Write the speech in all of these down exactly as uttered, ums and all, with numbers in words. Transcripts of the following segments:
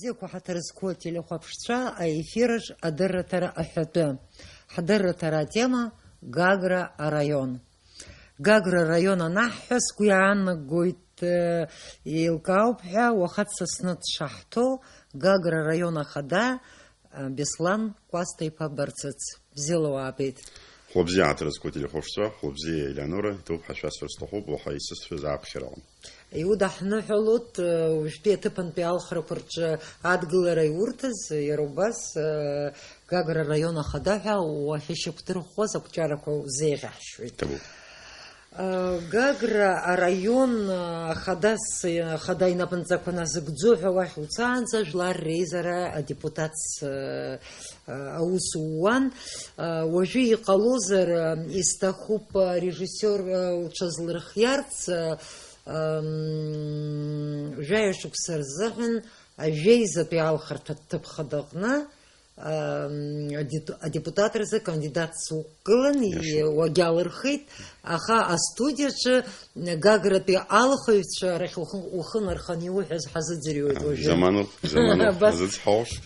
Иқәа ҳаҭыр зқәу ателехәаԥшцәа аефираҿ адырраҭара аҳәатәы. Ҳдырраҭара атема: Гагра араион. Гагра араион анаҳҳәа, сгәы иаанагоит, э, еилкаауп ҳәа, уаха дсасны дшаҳҭоу Гагра араион ахада, э, Беслан Кәасҭа-иԥа Барцыц. Бзиала уаабеит. Хәлыбзиа, ҳаҭыр зқәу ателехәаԥшцәа, хәлыбзиа, Елеонора, иҭоуп ҳәа шәасҳәар сҭахуп, уаха исысҳәаз ааԥхьараан. Иудаҳныҳәалоит, э, уажәтәи аҭыԥантәи алхрақәа рҿы адгылара иурҭаз, иара убас, э, Гагра араион ахада ҳәа уахьышьақәдырӷәӷәаз ақәҿиарақәа узеиӷьаҳшьоит. Ҭабуп. Э, Гагра араион, э, ахадас, э, ахада инапынҵақәа назыгӡо ҳәа уахь уцаанӡа, жәлар реизара адепутатс, э, э, аус ууан. Э, уажәы иҟалозар, э, исҭахуп, э, режиссиор, э, уҽазлырхиарц, э, Ам, жәаҩа шықәса рзыҳәан ажәеизатәи алхырҭа ҭыԥ хадаҟны, ам, адет-, адепутат рзы кандидатс уқәгылан, и-, Иашоуп. Уагьалырхит, аха астудиаҿы Гагратәи алхыҩцәа рахь ухы, ухы нарханы иуҳәаз ҳазыӡырҩуеит. А, уажәы. Замануп, замануп. Абас. Ҳазыцҳауашт.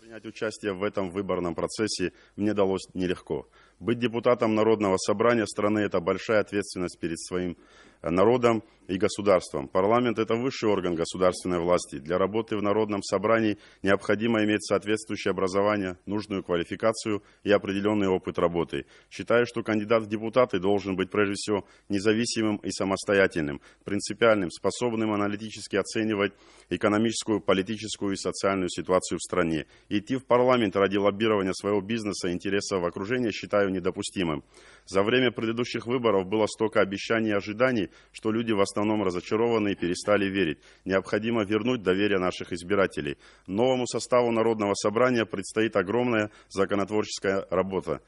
Принять участие в этом выборном процессе мне далось нелегко. Быть депутатом Народного собрания страны — это большая ответственность перед своим, э, народом и государством. Парламент — это высший орган государственной власти. Для работы в Народном собрании необходимо иметь соответствующее образование, нужную квалификацию и определённый опыт работы. Считаю, что кандидат в депутаты должен быть прежде всего независимым и самостоятельным, принципиальным, способным аналитически оценивать экономическую, политическую и социальную ситуацию в стране. Идти в парламент ради лоббирования своего бизнеса и интересов окружения считаю недопустимым. За время предыдущих выборов было столько обещаний и ожиданий, что люди в основном разочарованы и перестали верить. Необходимо вернуть доверие наших избирателей. Новому составу Народного собрания предстоит огромная законотворческая работа.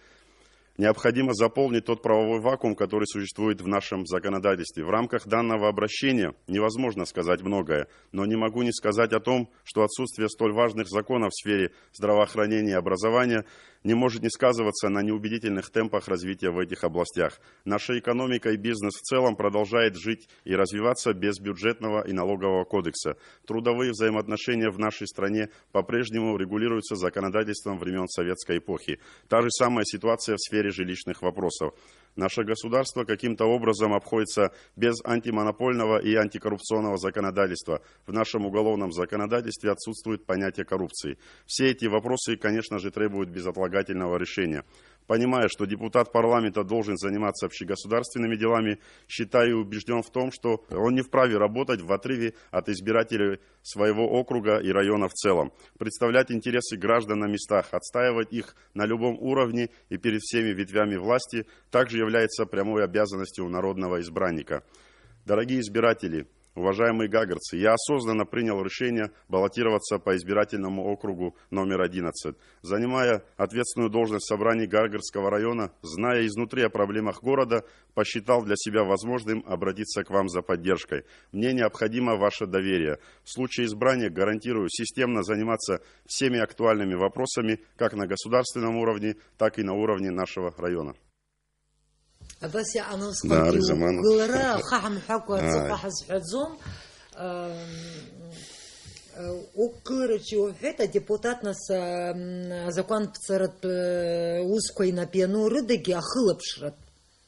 Необходимо заполнить тот правовой вакуум, который существует в нашем законодательстве. В рамках данного обращения невозможно сказать многое, но не могу не сказать о том, что отсутствие столь важных законов в сфере здравоохранения и образования не может не сказываться на неубедительных темпах развития в этих областях. Наша экономика и бизнес в целом продолжает жить и развиваться без бюджетного и налогового кодекса. Трудовые взаимоотношения в нашей стране по-прежнему регулируются законодательством времён советской эпохи. Та же самая ситуация в сфере жилищных вопросов. Наше государство каким-то образом обходится без антимонопольного и антикоррупционного законодательства. В нашем уголовном законодательстве отсутствует понятие коррупции. Все эти вопросы, конечно же, требуют безотлагательного решения. Понимая, что депутат парламента должен заниматься общегосударственными делами, считаю и убеждён в том, что он не вправе работать в отрыве от избирателей своего округа и района в целом. Представлять интересы граждан на местах, отстаивать их на любом уровне и перед всеми ветвями власти также является прямой обязанностью у народного избранника. Дорогие избиратели, уважаемые гагрцы, я осознанно принял решение баллотироваться по избирательному округу номер одиннадцать. Занимая ответственную должность в собрании Гагрского района, зная изнутри о проблемах города, посчитал для себя возможным обратиться к вам за поддержкой. Мне необходимо ваше доверие. В случае избрания гарантирую системно заниматься всеми актуальными вопросами как на государственном уровне, так и на уровне нашего района. Абас иҟан усҟангьы Даари заман. Уқәгылара, ахы ҳамҳәакәа Ааи. Аҵыхәа ҳазҳәаӡом. Ам, уқәгылараҿы иуҳәеит, адепутат нас, ам, азакәанԥҵаратә, э, усқәа инап иану рыдагьы ахылаԥшратә,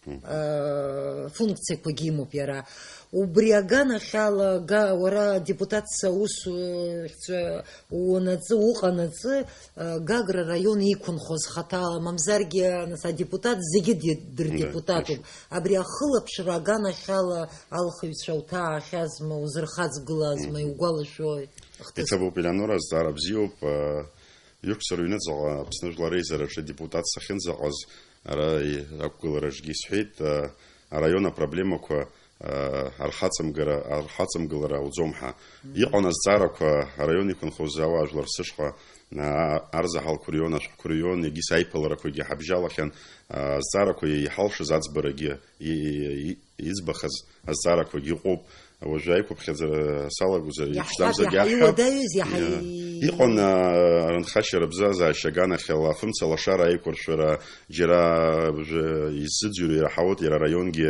Мгм. э, функциақәагьы имоуп иара. Убри аганахьала, га-, уара адепутатс аус, э, хьӡ-, унаҵы, уҟанаҵы, э, Гагра араион иқәынхоз хаҭала, мамзаргьы, нас, адепутат зегьы ди-, дырдепутатуп. Мгм. Абри ахылаԥшра аганахьала алхыҩцәа уҭаахьазма, узырхаҵгылазма, Мгм. иугәалашәои? Ахҭыс- Иҭабуп, Елеонора, азҵаара бзиоуп. Э, ҩышықәса рыҩныҵҟа Аԥсны Жәлар Реизараҿы депутат сахьынӡаҟаз, ара и-, ақәгылараҿгьы исҳәеит, э, араион апроблемақәа, э, архаҵамгара, архаҵамгылара ауӡом ҳәа. Мгм. Иҟан азҵаарақәа, араион иқәынхоз ауаажәлар сышҟа, а, арзаҳалқәа рыҩуан, ашәҟәқәа рыҩуан, егьыс аиԥыларақәагьы ҳабжьалахьан, а, азҵаарақәа иҳалшаз аӡбарагьы и-, и-, и-, иӡбахаз азҵаарақәагьы ыҟоуп. Уажәы аиқәыԥхьаӡара салагозар, Иаҳҳәап, иаҳа иаҳҳәап. Иуадаҩыз, иаҳа Иа-, и- иҟан, а, арынхашьа рыбзазаашьа аганахьала афымца лашара аиқәыршәара, џьара уажәы иззыӡырҩыр иаҳауеит, иара араионгьы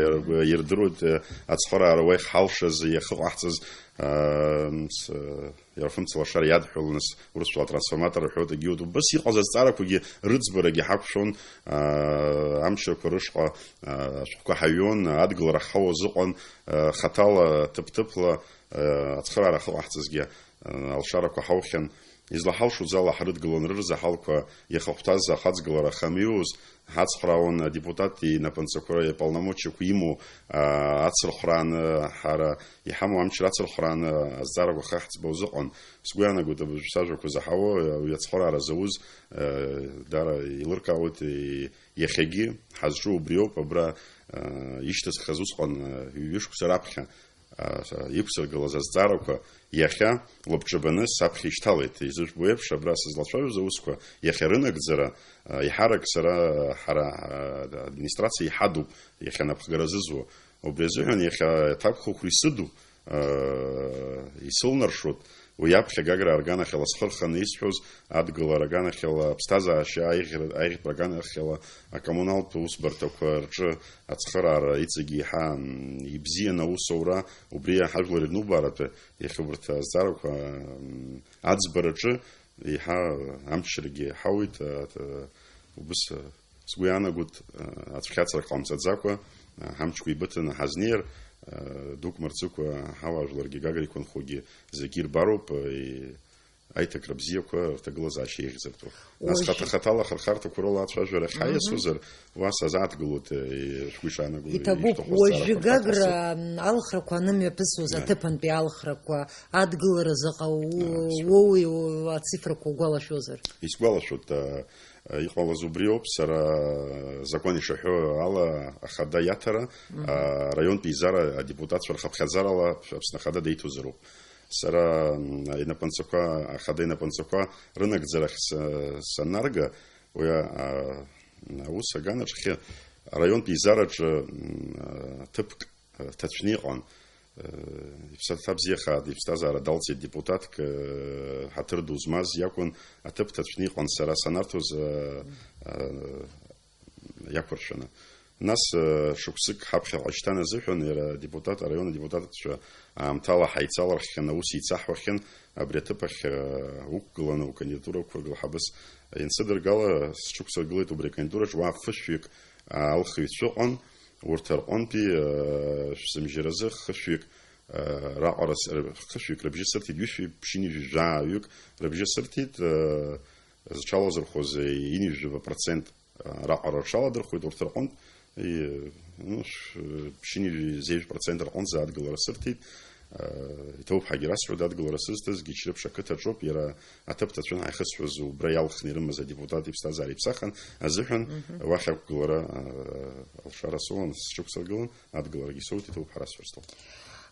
ирдыруеит, а, ацхыраара уа ихҳалшаз, иахыҟаҳҵаз, Ам, с-, иара фымца лашара иадҳәаланы, с-, урысшәала трансформатор рҳәоит, егьиуеит. Убас иҟаз азҵаарақәагьы рыӡбарагьы ҳақәшәон, аа, амчрақәа рышҟа, аа, ашәҟәқәа ҳаҩон, адгылара ҳауаз ыҟан, аа, хаҭала, ҭыԥ-ҭыԥла, аа, ацхыраара ахьыҟаҳҵазгьы, аа, алшарақәа ҳаухьан. Излаҳалшоз ала ҳрыдгылон рырзаҳалқәа, иахьахәҭаз ахаҵгылара ахьамҩоз, ҳацхраауан адепутат инапынҵақәа, иполномочиақәа имоу, аа, ацырхәрааны, ҳара иҳамоу амчра ацырхәрааны азҵаарақәа ахьаҳӡбоз ыҟан. Сгәы иаанагоит, абыржә сажәақәа заҳауа, уи ацхыраара зауз, аа, дара еилыркаауеит, и-, иахьагьы ҳазҿу убри ауп, абра, аа, ишьҭысхыз усҟан, аа, ҩышықәса раԥхьа, аа, иқәсыргылаз азҵаарақәа иахьа лабҿабаны саԥхьа ишьҭалеит. Изыжәбо еиԥш, абра сызлацәажәоз аусқәа иахьа рынагӡара, аа, еиҳарак сара, ҳара, аа, администрациа иҳадуп иахьа анапхгара зызуа. Убри азыҳәан иахьа аҭакәхақәа исыду, аа, исылнаршоит. Уи аԥхьа Гагра аганахьала схы рханы исҳәоз, адгылара аганахьала, аԥсҭазаашьа аиӷьра-, аиӷьтәра аганахьала, акоммуналтә усбарҭақәа рҿы ацхыраара иҵегьы еиҳа, м, ибзиан аусура, убри ҳажәлар ирнубаратәы иахьа убарҭ азҵаарақәа, м, аӡбараҿы еиҳа амчрагьы ҳауит, а, т-, убыс, а, сгәы иаанагоит, а, ацәхьаҵрак ҟамҵаӡакәа, а, ҳамчқәа еибыҭаны ҳазнеир, а, дук мырҵыкәа ҳауаажәларгьы Гагра иқәынхогьы зегьы ирбароуп, а, и-, аиҭакра бзиақәа рҭагылазаашьа еиӷьзартәу. Нас уажәы хаҭа-хаҭала ахырхарҭақәа рыла ацәажәара Мгм. ҳаиасуазар, уа сазааҭгылоит, э, шәгәы ишаанаго, Иҭабуп, ишәҭаху уажәы азҵаарақәа Гагра, рҭахысҵо. М, алхрақәа анымҩаԥысуаз, Аи. Аҭыԥантәи алхрақәа, адгылара заҟа у-, Аи, сгәы. Уоуи, у-, ацифрақәа угәалашәозар? Исгәалашәоит, а, а, иҟалаз убри ауп, сара, а, закәан ишаҳәо ала, ахада иаҭара, Мгм. а, араионтә еизара адепутатцәа рхыԥхьаӡарала Аԥсны Ахада деиҭозароуп. Сара, м, инапынҵақәа, ахада инапынҵақәа рынагӡарахь са-, саннарга, уи, а, аус аганаҿ хьы араионтә еизараҿы, м, а, ҭыԥк, а, ҭацәны иҟан. Э, иԥсаҭа бзиахааит, иԥсҭазаара далҵит депутатк, э, ҳаҭыр ду змаз иакәын, аҭыԥ ҭацәны иҟан сара санарҭоз, э, э, иақәыршәаны. Нас, э, шықәсык ҳаԥхьаҟа шьҭан азыҳәан, иара адепутат, араион адепутатцәа аамҭала ҳаицалырххьан, аус еицаҳуахьан, абри аҭыԥ ахь, э, уқәгыланы укандидатура ықәыргыл ҳәа абас иансыдыргала, сҽықәсыргылеит убри акандидатураҿ, уа фышәҩык, а, алхыҩцәа ыҟан, урҭ рҟынтәи, э, шәзымжьаразы хышәҩык, э, раҟара с-, р-, хышәҩык рыбжьы сырҭеит, ҩышәи ԥшьынҩажәи жәааҩык рыбжьы сырҭеит, э, зҽалазырхәыз, э, ҩынҩажәи жәаба процент раҟара рҽаладырхәеит урҭ рҟынтә, и-, ну, ш-, ԥшьынҩажәи зеижә процент рҟынӡа адгылара сырҭеит, а, иҭоуп ҳәагьы расҳәоит, адгылара сызҭазгьы Чрыԥшь ақыҭаҿоуп, иара аҭыԥ ҭацәын ҳәа ихысҳәаз убра иалхны ирымаз адепутат иԥсҭазаара иԥсахын азыҳәан, Мгм. Уахь ақәгылара, а, алшара соуан, сҽықәсыргылан, адгыларагьы соуит, иҭоуп ҳәа расҳәар сҭахуп.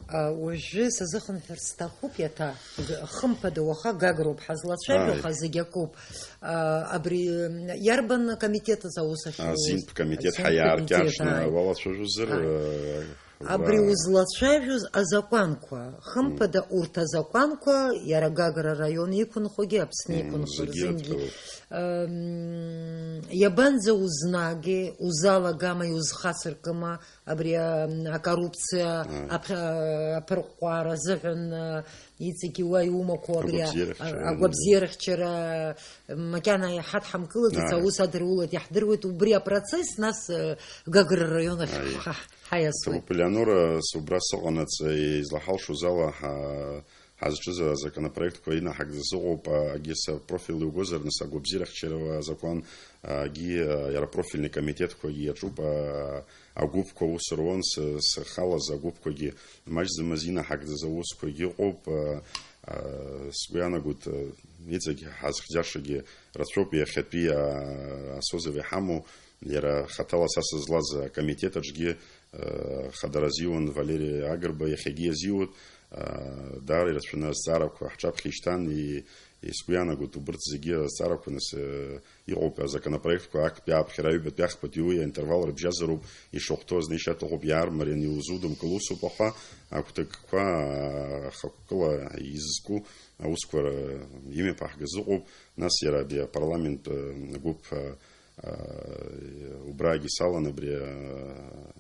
А, уажәы сазыхынҳәыр сҭахуп, иаҭа, г-, хымԥада уаха Гагроуп ҳазлацәажәо, Ааи. Аха зегь акоуп. А, абри, м, иарбан комитет азы аус ахьуз? Азинтә комитет Азинтә ҳаиааркьаҿны комитет, ааи. Уалацәажәозар, Ааи. Э, Абри уа- узлацәажәоз азакәанқәа, хымԥада Мм. Урҭ азакәанқәа, иара Гагра араион иқәынхогьы, Аԥсны Мм, иқәынхо зегьы рзынгьы, ирыдҳәалоуп. М, иабанӡа узнагеи, узалагамеи, узхацыркыма, абри, а, акоррупциа Ааи. Аԥ-, а, аԥырҟәҟәаара азыҳәан, а, иҵегьы уа иумақәоу абри, а, Агәабзиарахьчара. Агәабзиарахьчара, макьана иҳадҳамкылаӡац, Ааи. Аус адырулоит, иаҳдыруеит убри апроцесс, нас, а, Гагра араион ахь Ааи. Ҳа-, ҳаиасуеит. Ҭабуп Елеонора, с-, убра сыҟанаҵ, излаҳалшоз ала, ҳа-, ҳазҿыз азаконопроектқәа инаҳагӡаз ыҟоуп, а, агьыс апрофильла иугозар, нас агәабзиарахьчара азакәан, а, агьи, а, иара апрофильный комитетқәагьы иаҿуп, а, агәыԥқәа аус руан, сы-, сахьалаз агәыԥқәагьы маҷӡамыз инаҳагӡаз аусқәагьы ыҟоуп, а, а, сгәы иаанагоит, а, иҵегь ҳазхьӡашагьы рацәоуп, иахьатәи, а, асозов иҳамоу, иара хаҭала са сызлаз акомитет аҿгьы, а, хадара азиуан Валери Агрба, иахьагьы иазиуеит, а, даара ирацәаны азҵаарақәа ҳҿаԥхьа ишьҭан, и-, и-, сгәы иаанагоит, убырҭ зегьы азҵаарақәа нас, а, иҟоуп, азаконопроектқәа актәи ааԥхьара аҩбатәи ахԥатәи уи аинтервал рыбжьазароуп, ишахәҭоу азна ишьаҭахуп, иаармарианы иузудымкыло усуп, аха агәҭакқәа, а, хықәкыла изызку аусқәа р-, имҩаԥаҳгаз ыҟоуп, нас иара абри апарламент, а, агәыԥ, а, а, убраагьы салан абри, а,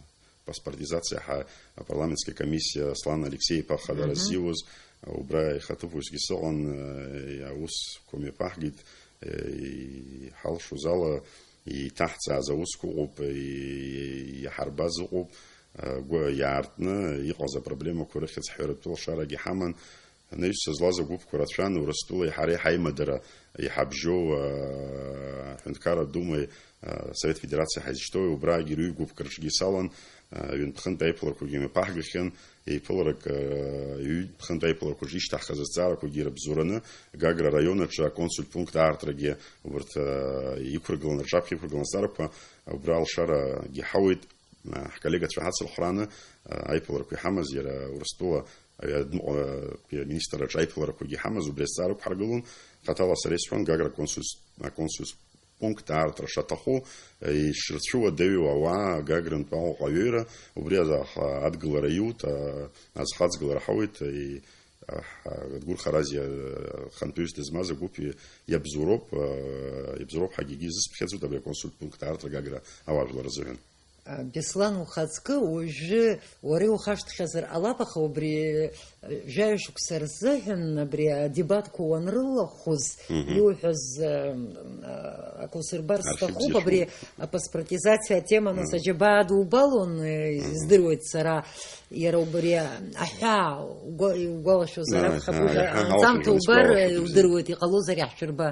Паспортизациа ҳа-, апарламентская комиссиа Аслан Алексеи-иԥа хадара Мгм. ззиуз, убра ихаҭыԥуаҩсгьы сыҟан, аусқәа мҩаԥаҳгеит, иҳалшоз ала, иҭаҳҵааз аусқәа ыҟоуп, и-, иаҳарбаз ыҟоуп, агәы иаартны иҟаз апроблемақәа рыхьӡ ҳҳәаратәы лшарагьы ҳаман, Анаҩс сызлаз агәыԥқәа рацәан, Урыстәылеи ҳареи ҳаимадара иҳабжьоу, аа, аҳәынҭқарра Думеи, аа, Совет Федерациа ҳаизшьҭоуи, убраагьы рҩы-гәыԥк рҿгьы салан, аа, ҩынтә-хынтә аиԥыларақәагьы мҩаԥаҳгахьан, еиԥыларак, аа, ҩынтә-хынтә аиԥыларақәа рҿы ишьҭаҳхыз азҵаарақәагьы ирыбзоураны, Гагра араион аҿы аконсульт пункт аартрагьы убарҭ, аа, иқәыргыланы, рҿаԥхьа иқәыргыланы азҵаарақәа убра алшарагьы ҳауеит. Ҳколлегацәа ҳацырхәрааны, аиԥыларақәа иҳамаз, иара Урыстәыла аҩадмҟәа-, аминистрраҿы аиԥыларақәагьы иҳамаз, убри азҵаара ықәҳаргылон, хаҭала сара исҳәон, Гагра аконсульс-, аконсульс пункт аартра шаҭаху, ишрыцәуадаҩу ауаа Гагрантә Аҟәаҟа аҩеира, убри азы аха-, адгылара иут, а-, азхаҵгылара ҳауеит, и-, аҳ-, Адгәыр Харазиа, а, хантәаҩыс дызмаз агәыԥ и-, иабзоуроуп, а, иабзоуроуп ҳәагьы изысԥхьаӡоит абри аконсульт пункт аартра Гагра ауаажәлар рзыҳәан. Беслан, ухаҵкы, уажәы уара иухашҭхьазар ҟалап, аха убри, э, жәаҩа шықәса рзыҳәан абри адебатқәа уанрылахәыз, Мгм. иуҳәаз, э, э, акы усырбар Архив сҭахуп, бзиа абри шәымоуп. Апаспортизациа атема, нас, Мгм. аџьабаа дубалон, э, Мгм. издыруеит сара, иара убри аҳәаа угәа-, иугәалашәозар Ааи, акәхап, ааи, уажәы аҳәаа анҵамҭа ҳалахәыз убар, э, сгәалашәоит, бзиа. Удыруеит, иҟалозар иаҳшәырба.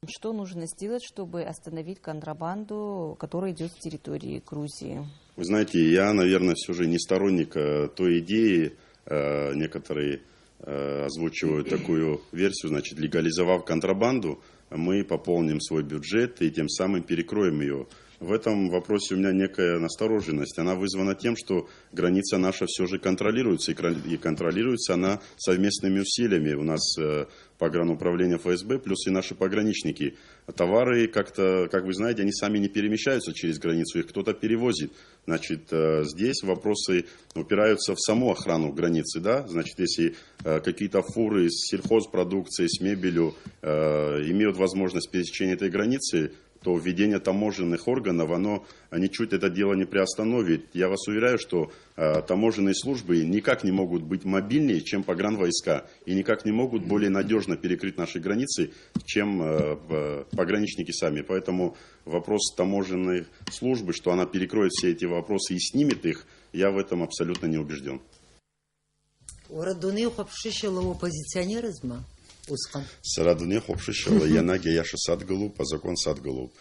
Что нужно сделать, чтобы остановить контрабанду, которая идёт с территории Грузии? Вы знаете, я, наверное, всё же не сторонник, э, той идеи, э, некоторые, э, озвучивают такую версию, значит, легализовав контрабанду, мы пополним свой бюджет и тем самым перекроем её. В этом вопросе у меня некая настороженность. Она вызвана тем, что граница наша всё же контролируется, и крон-, и контролируется она совместными усилиями. У нас, э, погрануправление Ф С Б, плюс и наши пограничники. Товары как-то, как вы знаете, они сами не перемещаются через границу, их кто-то перевозит. Значит, э, здесь вопросы упираются в саму охрану границы, да? Значит, если, э, какие-то фуры с сельхозпродукцией, с мебелью, э, имеют возможность пересечения этой границы, то введение таможенных органов, оно ничуть это дело не приостановит. Я вас уверяю, что, э, таможенные службы никак не могут быть мобильнее, чем погранвойска, и никак не могут более надёжно перекрыть наши границы, чем, э, в-, пограничники сами. Поэтому вопрос таможенной службы, что она перекроет все эти вопросы и снимет их, я в этом абсолютно не убеждён. Уара дунеихәаԥшышьала уоппозиционерызма усҟан? Сара дунеихәаԥшышьала ианагь аиаша садгылоуп, азакәан садгылоуп.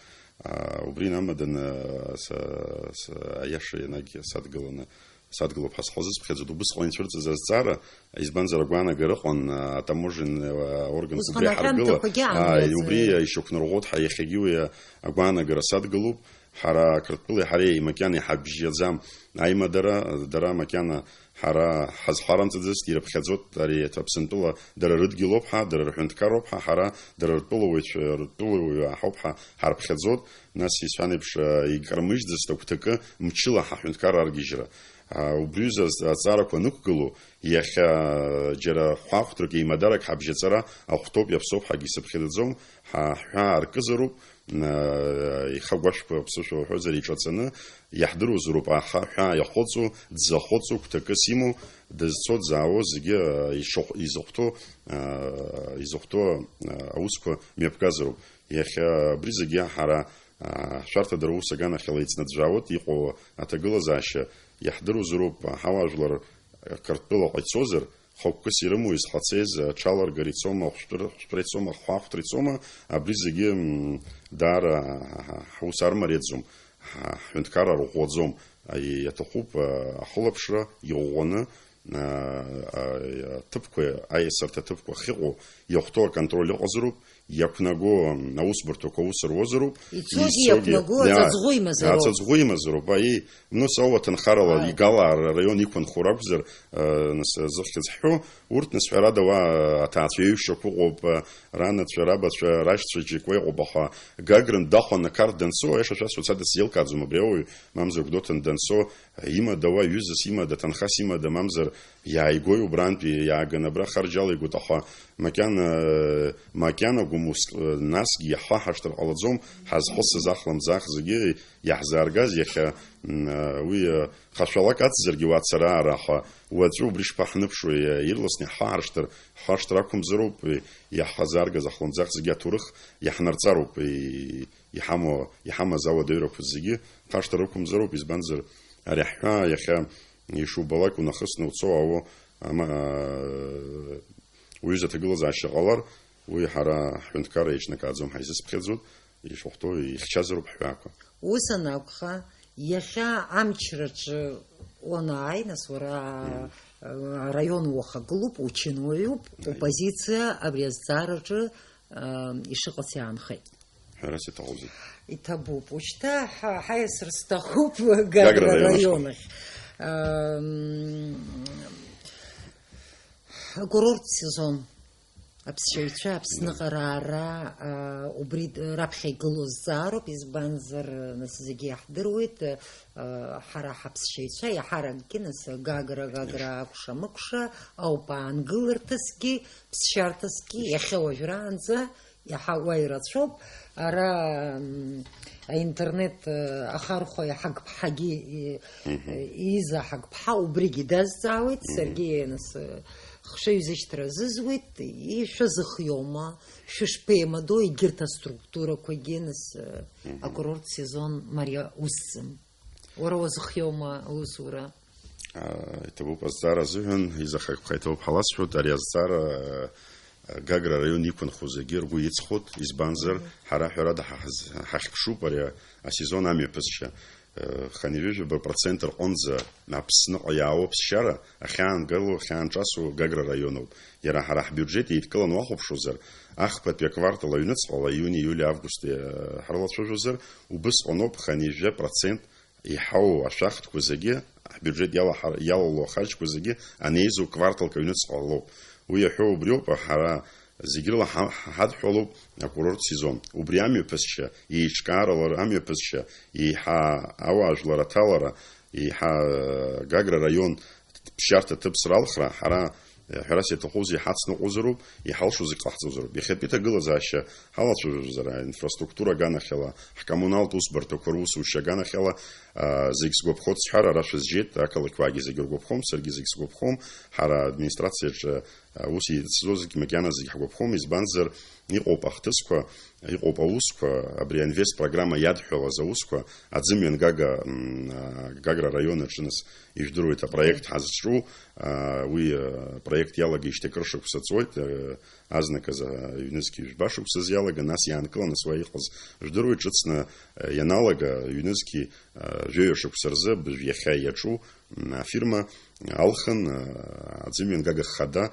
Аа, убри инамаданы, са, са, аиаша ианагь садгыланы, садгылоуп ҳәа схы азысԥхьаӡоит. Убысҟан ицәырҵыз азҵаара, избанзар, агәаанагара ыҟан, а, атаможен, а, органқәа Усҟан убри аҳаргыла, аҳәамҭақәагьы аа, аамҭазы. Убри ишьақәнарӷәӷәоит ҳәа иахьагьы уи агәаанагара садгылоуп. Ҳара Қырҭтәылеи ҳареи макьана иҳабжьаӡам аимадара, дара макьана ҳара ҳазҳарамҵаӡацт, ари Аԥсынтәыла дара рыдгьылоуп ҳәа, дара рҳәынҭқарроуп ҳәа, ҳара дара ртәылауаҩцәа, ртәылауаҩы ҳауп ҳәа ҳарԥхьаӡот, нас исҳәан еиԥш, икармыжьӡацт агәҭакы мчыла ҳаҳәынҭқарра аргьежьра. Убри аҩыза азҵаарақәа анықәгылоу, иахьа џьара хәаахәҭрак еимадарак ҳабжьаҵара ахәҭоуп, иаԥсоуп ҳәагьы сыԥхьаӡаӡом, ҳа ҳҳәаа аркызароуп, Ихы агәашәқәа аԥсышәа уҳәозар иҿаҵаны, иаҳдыруазароуп аха ҳәаа иахыҵу, дзахыҵу, гәҭакыс имоу, дызцо, дзаауа зегьы, а, ишахә-, изыхәҭоу, а, изыхәҭоу, а, аусқәа мҩаԥгазароуп. Иахьа абри зегьы ҳара, а, ҳшәарҭадара аус аганахьала иҵнаӡәӡәаауеит, иҟоу аҭагылазаашьа иаҳдыруазароуп, ҳауаажәлар Қырҭтәылаҟа ицозар, хықәкыс ирымоу изхацеиз аҽаларгара ицома, ахәшәтәыр-, ахәшәтәра ицома, ахәаахәҭра ицома, абри зегьы, м, даара ҳ-, ҳ-, ҳус армариаӡом, ҳ-, ҳҳәынҭқарра арӷәӷәаӡом. А, иаҭахуп, а, ахылаԥшра иӷәӷәаны, а, а, аҭыԥқәа, аиасырҭа аҭыԥқәа ахьыҟоу иахәҭоу аконтроль ыҟазароуп, иақәнаго аусбарҭақәа аус руазароуп. Ицогьы ицогьы, иақәнаго иа-, аҵаҵӷәы имазароуп. Аҵаҵӷәы имазароуп, аиеи. Нас ауа ҭынхарала Ааи. Игала араион иқәынхо ракәзар, э, нас, зыхьӡ ҳҳәо, урҭ, нас, ҳәарада, уа аҭаацәа еиҩшақәа ыҟоуп, э, ранацәа, рабацәа, рашьцәа џьакуа иҟоуп, аха Гагран дахәаны Қарҭ данцо, аиаша шәасҳәоит, са дысзеилкааӡом абри ауаҩ, мамзар Гәдоуҭан данцо, имада уа ҩызас имада, ҭынхас имада, мамзар иааигои убрантәи, иааганы абра харџьала игоит, аха макьана, макьана гәым-, Ус, насгьы иаҳхаҳаршҭыр ҟалаӡом, ҳазхысыз ахлымӡаах зегьы иаҳзааргаз иахьа, м, уи, хашәалак ацзаргьы уа ацара аара ҳәа, уаҵәы убри шԥаҳныԥшуеи, ирласны иаҳхаҳаршҭыр, ҳхашҭра ақәымзароуп, иаҳхазааргаз ахлымӡаах зегьы аҭоурых иаҳнарҵароуп, и-, иҳамоу, иҳамаз ауадаҩрақәа зегьы хашҭра рықәымзароуп, избанзар, ари аҳәаа иахьа ишубалак унахысны уцо уаауо, ама-, уҩыза аҭагылазаашьа ҟалар, уи ҳара ҳҳәынҭқарра еиҿнакааӡом ҳәа изысԥхьаӡоит, ишахәҭоу ихьчазароуп ҳҳәаақәа. Ус анакәха, иахьа амчраҿы уанааи, нас уара, араион уахагылоуп, учынуаҩуп, Аи. Упозициа абри азҵаараҿы, а, ишыҟац иаанхеит. Ҳәарас иҭахузеи? Иҭабуп. Ушьҭа ҳа-, ҳаиасыр сҭахуп Гагра Гагра раион раион ахь. Ам, акурорт сезон. Аԥсшьаҩцәа Аԥсныҟара аара, а, убри д-, раԥхьа игылоу зҵаароуп, избанзар, нас зегьы иаҳдыруеит, а, ҳара ҳаԥсшьаҩцәа иаҳаракгьы, нас Гагра, Гагра Иашоуп. Акәша-мыкәша ауп аангыларҭасгьы, ԥсшьарҭасгьы, Иашоуп. Иахьа уажәраанӡа иаҳа уа ирацәоуп. Ара, м, аинтернет, э, ахархәа иаҳагԥҳагьы, и-, Мгм. э, Иза ҳагԥҳа убригьы дазҵаауеит, Мгм. Саргьы, нас, э, хшыҩзышьҭра азызуеит, ишәазыхиоума, шәышԥеимадоу егьырҭ аструктурақәагьы, нас, э, Мгм. Акурорт сезон мариа усӡам. Уара уазыхиоума аусура? Аа, иҭабуп азҵаара азыҳәан, изахагԥха иҭабуп ҳаласҳәоит, ари азҵаара, аа, Гагра араион иқәынхо зегьы ргәы иҵхоит, избанзар, Мгм. ҳара ҳәарада ҳа-, ҳаз-, ҳахьԥшуп ари асезон амҩаԥысшьа. Хынҩажәижәаба процент рҟынӡа Аԥсныҟа иаауа аԥсшьара ахьаангыло, ахьаанҿасу Гагра араион ауп. Иара ҳара ҳбиуџьет еидкыланы уахәаԥшуазар, ахԥатәи аквартал аҩныҵҟала, иуни, иули, августи, ҳрылацәажәозар, убысҟаноуп хынҩажәа процент иҳауоу ашәахтәқәа зегьы, ҳбиуџьет иалаҳар-, иалало ахарџьқәа зегьы анеизоу кварталк аҩныҵҟа лоуп. Уи иаҳәо убриоуп, ҳара зегь рыла ҳа-, ҳадҳәалоуп акурорт сезон. Убри амҩаԥысшьа, еиҿкаарала амҩаԥысшьа, еиҳа ауаажәлар аҭалара, еиҳа, э, Гагра араион ԥсшьарҭа ҭыԥс ралхра, ҳара Ҳәарас иаҭахузеи, ҳацныҟәозароуп, иҳалшо зегь ҟаҳҵозароуп. Иахьатәи ҭагылазаашьа ҳалацәажәозар, аинфраструктура аганахьала, ҳкоммуналтә усбарҭақәа русушьа аганахьала, аа, зегь сгәаԥхоит сҳәар, ара шәызжьеит, ақалақьуаагьы зегь ргәаԥхом, саргьы зегь сгәаԥхом, ҳара администрациаҿы, аа, ус еицызо зегь макьана зегь ҳгәаԥхом, избанзар, иҟоуп ахҭысқәа, иҟоуп аусқәа, абри аинвест программа иадҳәалаз аусқәа, аӡымҩангага, м, аа, Гагра араион аҿы нас ижәдыруеит апроект ҳазҿу, аа, уи, аа, апроект иалагеижьҭеи акыр шықәса ҵуеит, аа, азныказ, аа, ҩнызқьи жәба шықәсазы иалаган, нас иаанкыланы уа иҟаз жәдыруеит, ҿыцны, аа, ианалага, ҩнызқьи, аа, жәаҩа шықәса рзы абыржә иахьа иаҿу, м, афирма алхын, аа, аӡымҩангага хада,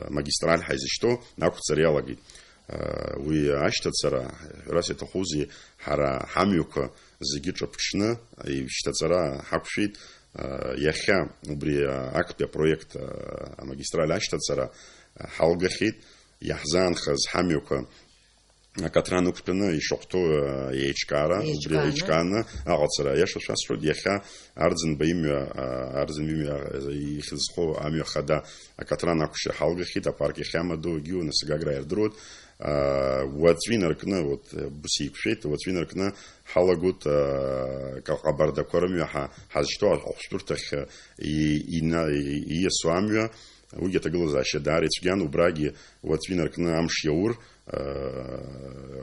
магистраль ҳәа изышьҭоу ақәҵара иалагеит. Уи ашьҭацара, ҳәарас иаҭахузеи, ҳара ҳамҩақәа зегьы ҿаԥҽны ишьҭаҵара ҳақәшәеит. Иахьа убри актәи апроект, амагистраль ашьҭацара ҳалгахьеит. Иаҳзаанхаз ҳамҩақәа акаҭран ықәтәаны ишахәҭоу, а, еиҿкаара, убри Еиҿкааны. Еиҿкааны аҟаҵара. Аиаша шәасҳәоит, иахьа Арӡынба имҩа, а, Арӡынба имҩа, а, ихьӡ зхоу амҩа хада акаҭран акәшьа ҳалгахьеит, апарк иахьамадоу, егьиу, нас Гагра иардыруеит. А, уаҵәы инаркны, вот, а, бус еиқәшәеит, уаҵәы инаркны ҳалагоит, а, ка-, ҟабардақәа рымҩа ҳа-, ҳазшьҭоу ахәшәтәырҭахь, а, и-, ина-, и-, ииасуа амҩа, уигьы аҭагылазаашьа даара ицәгьан, убрагьы уаҵәы инаркны амш иаур,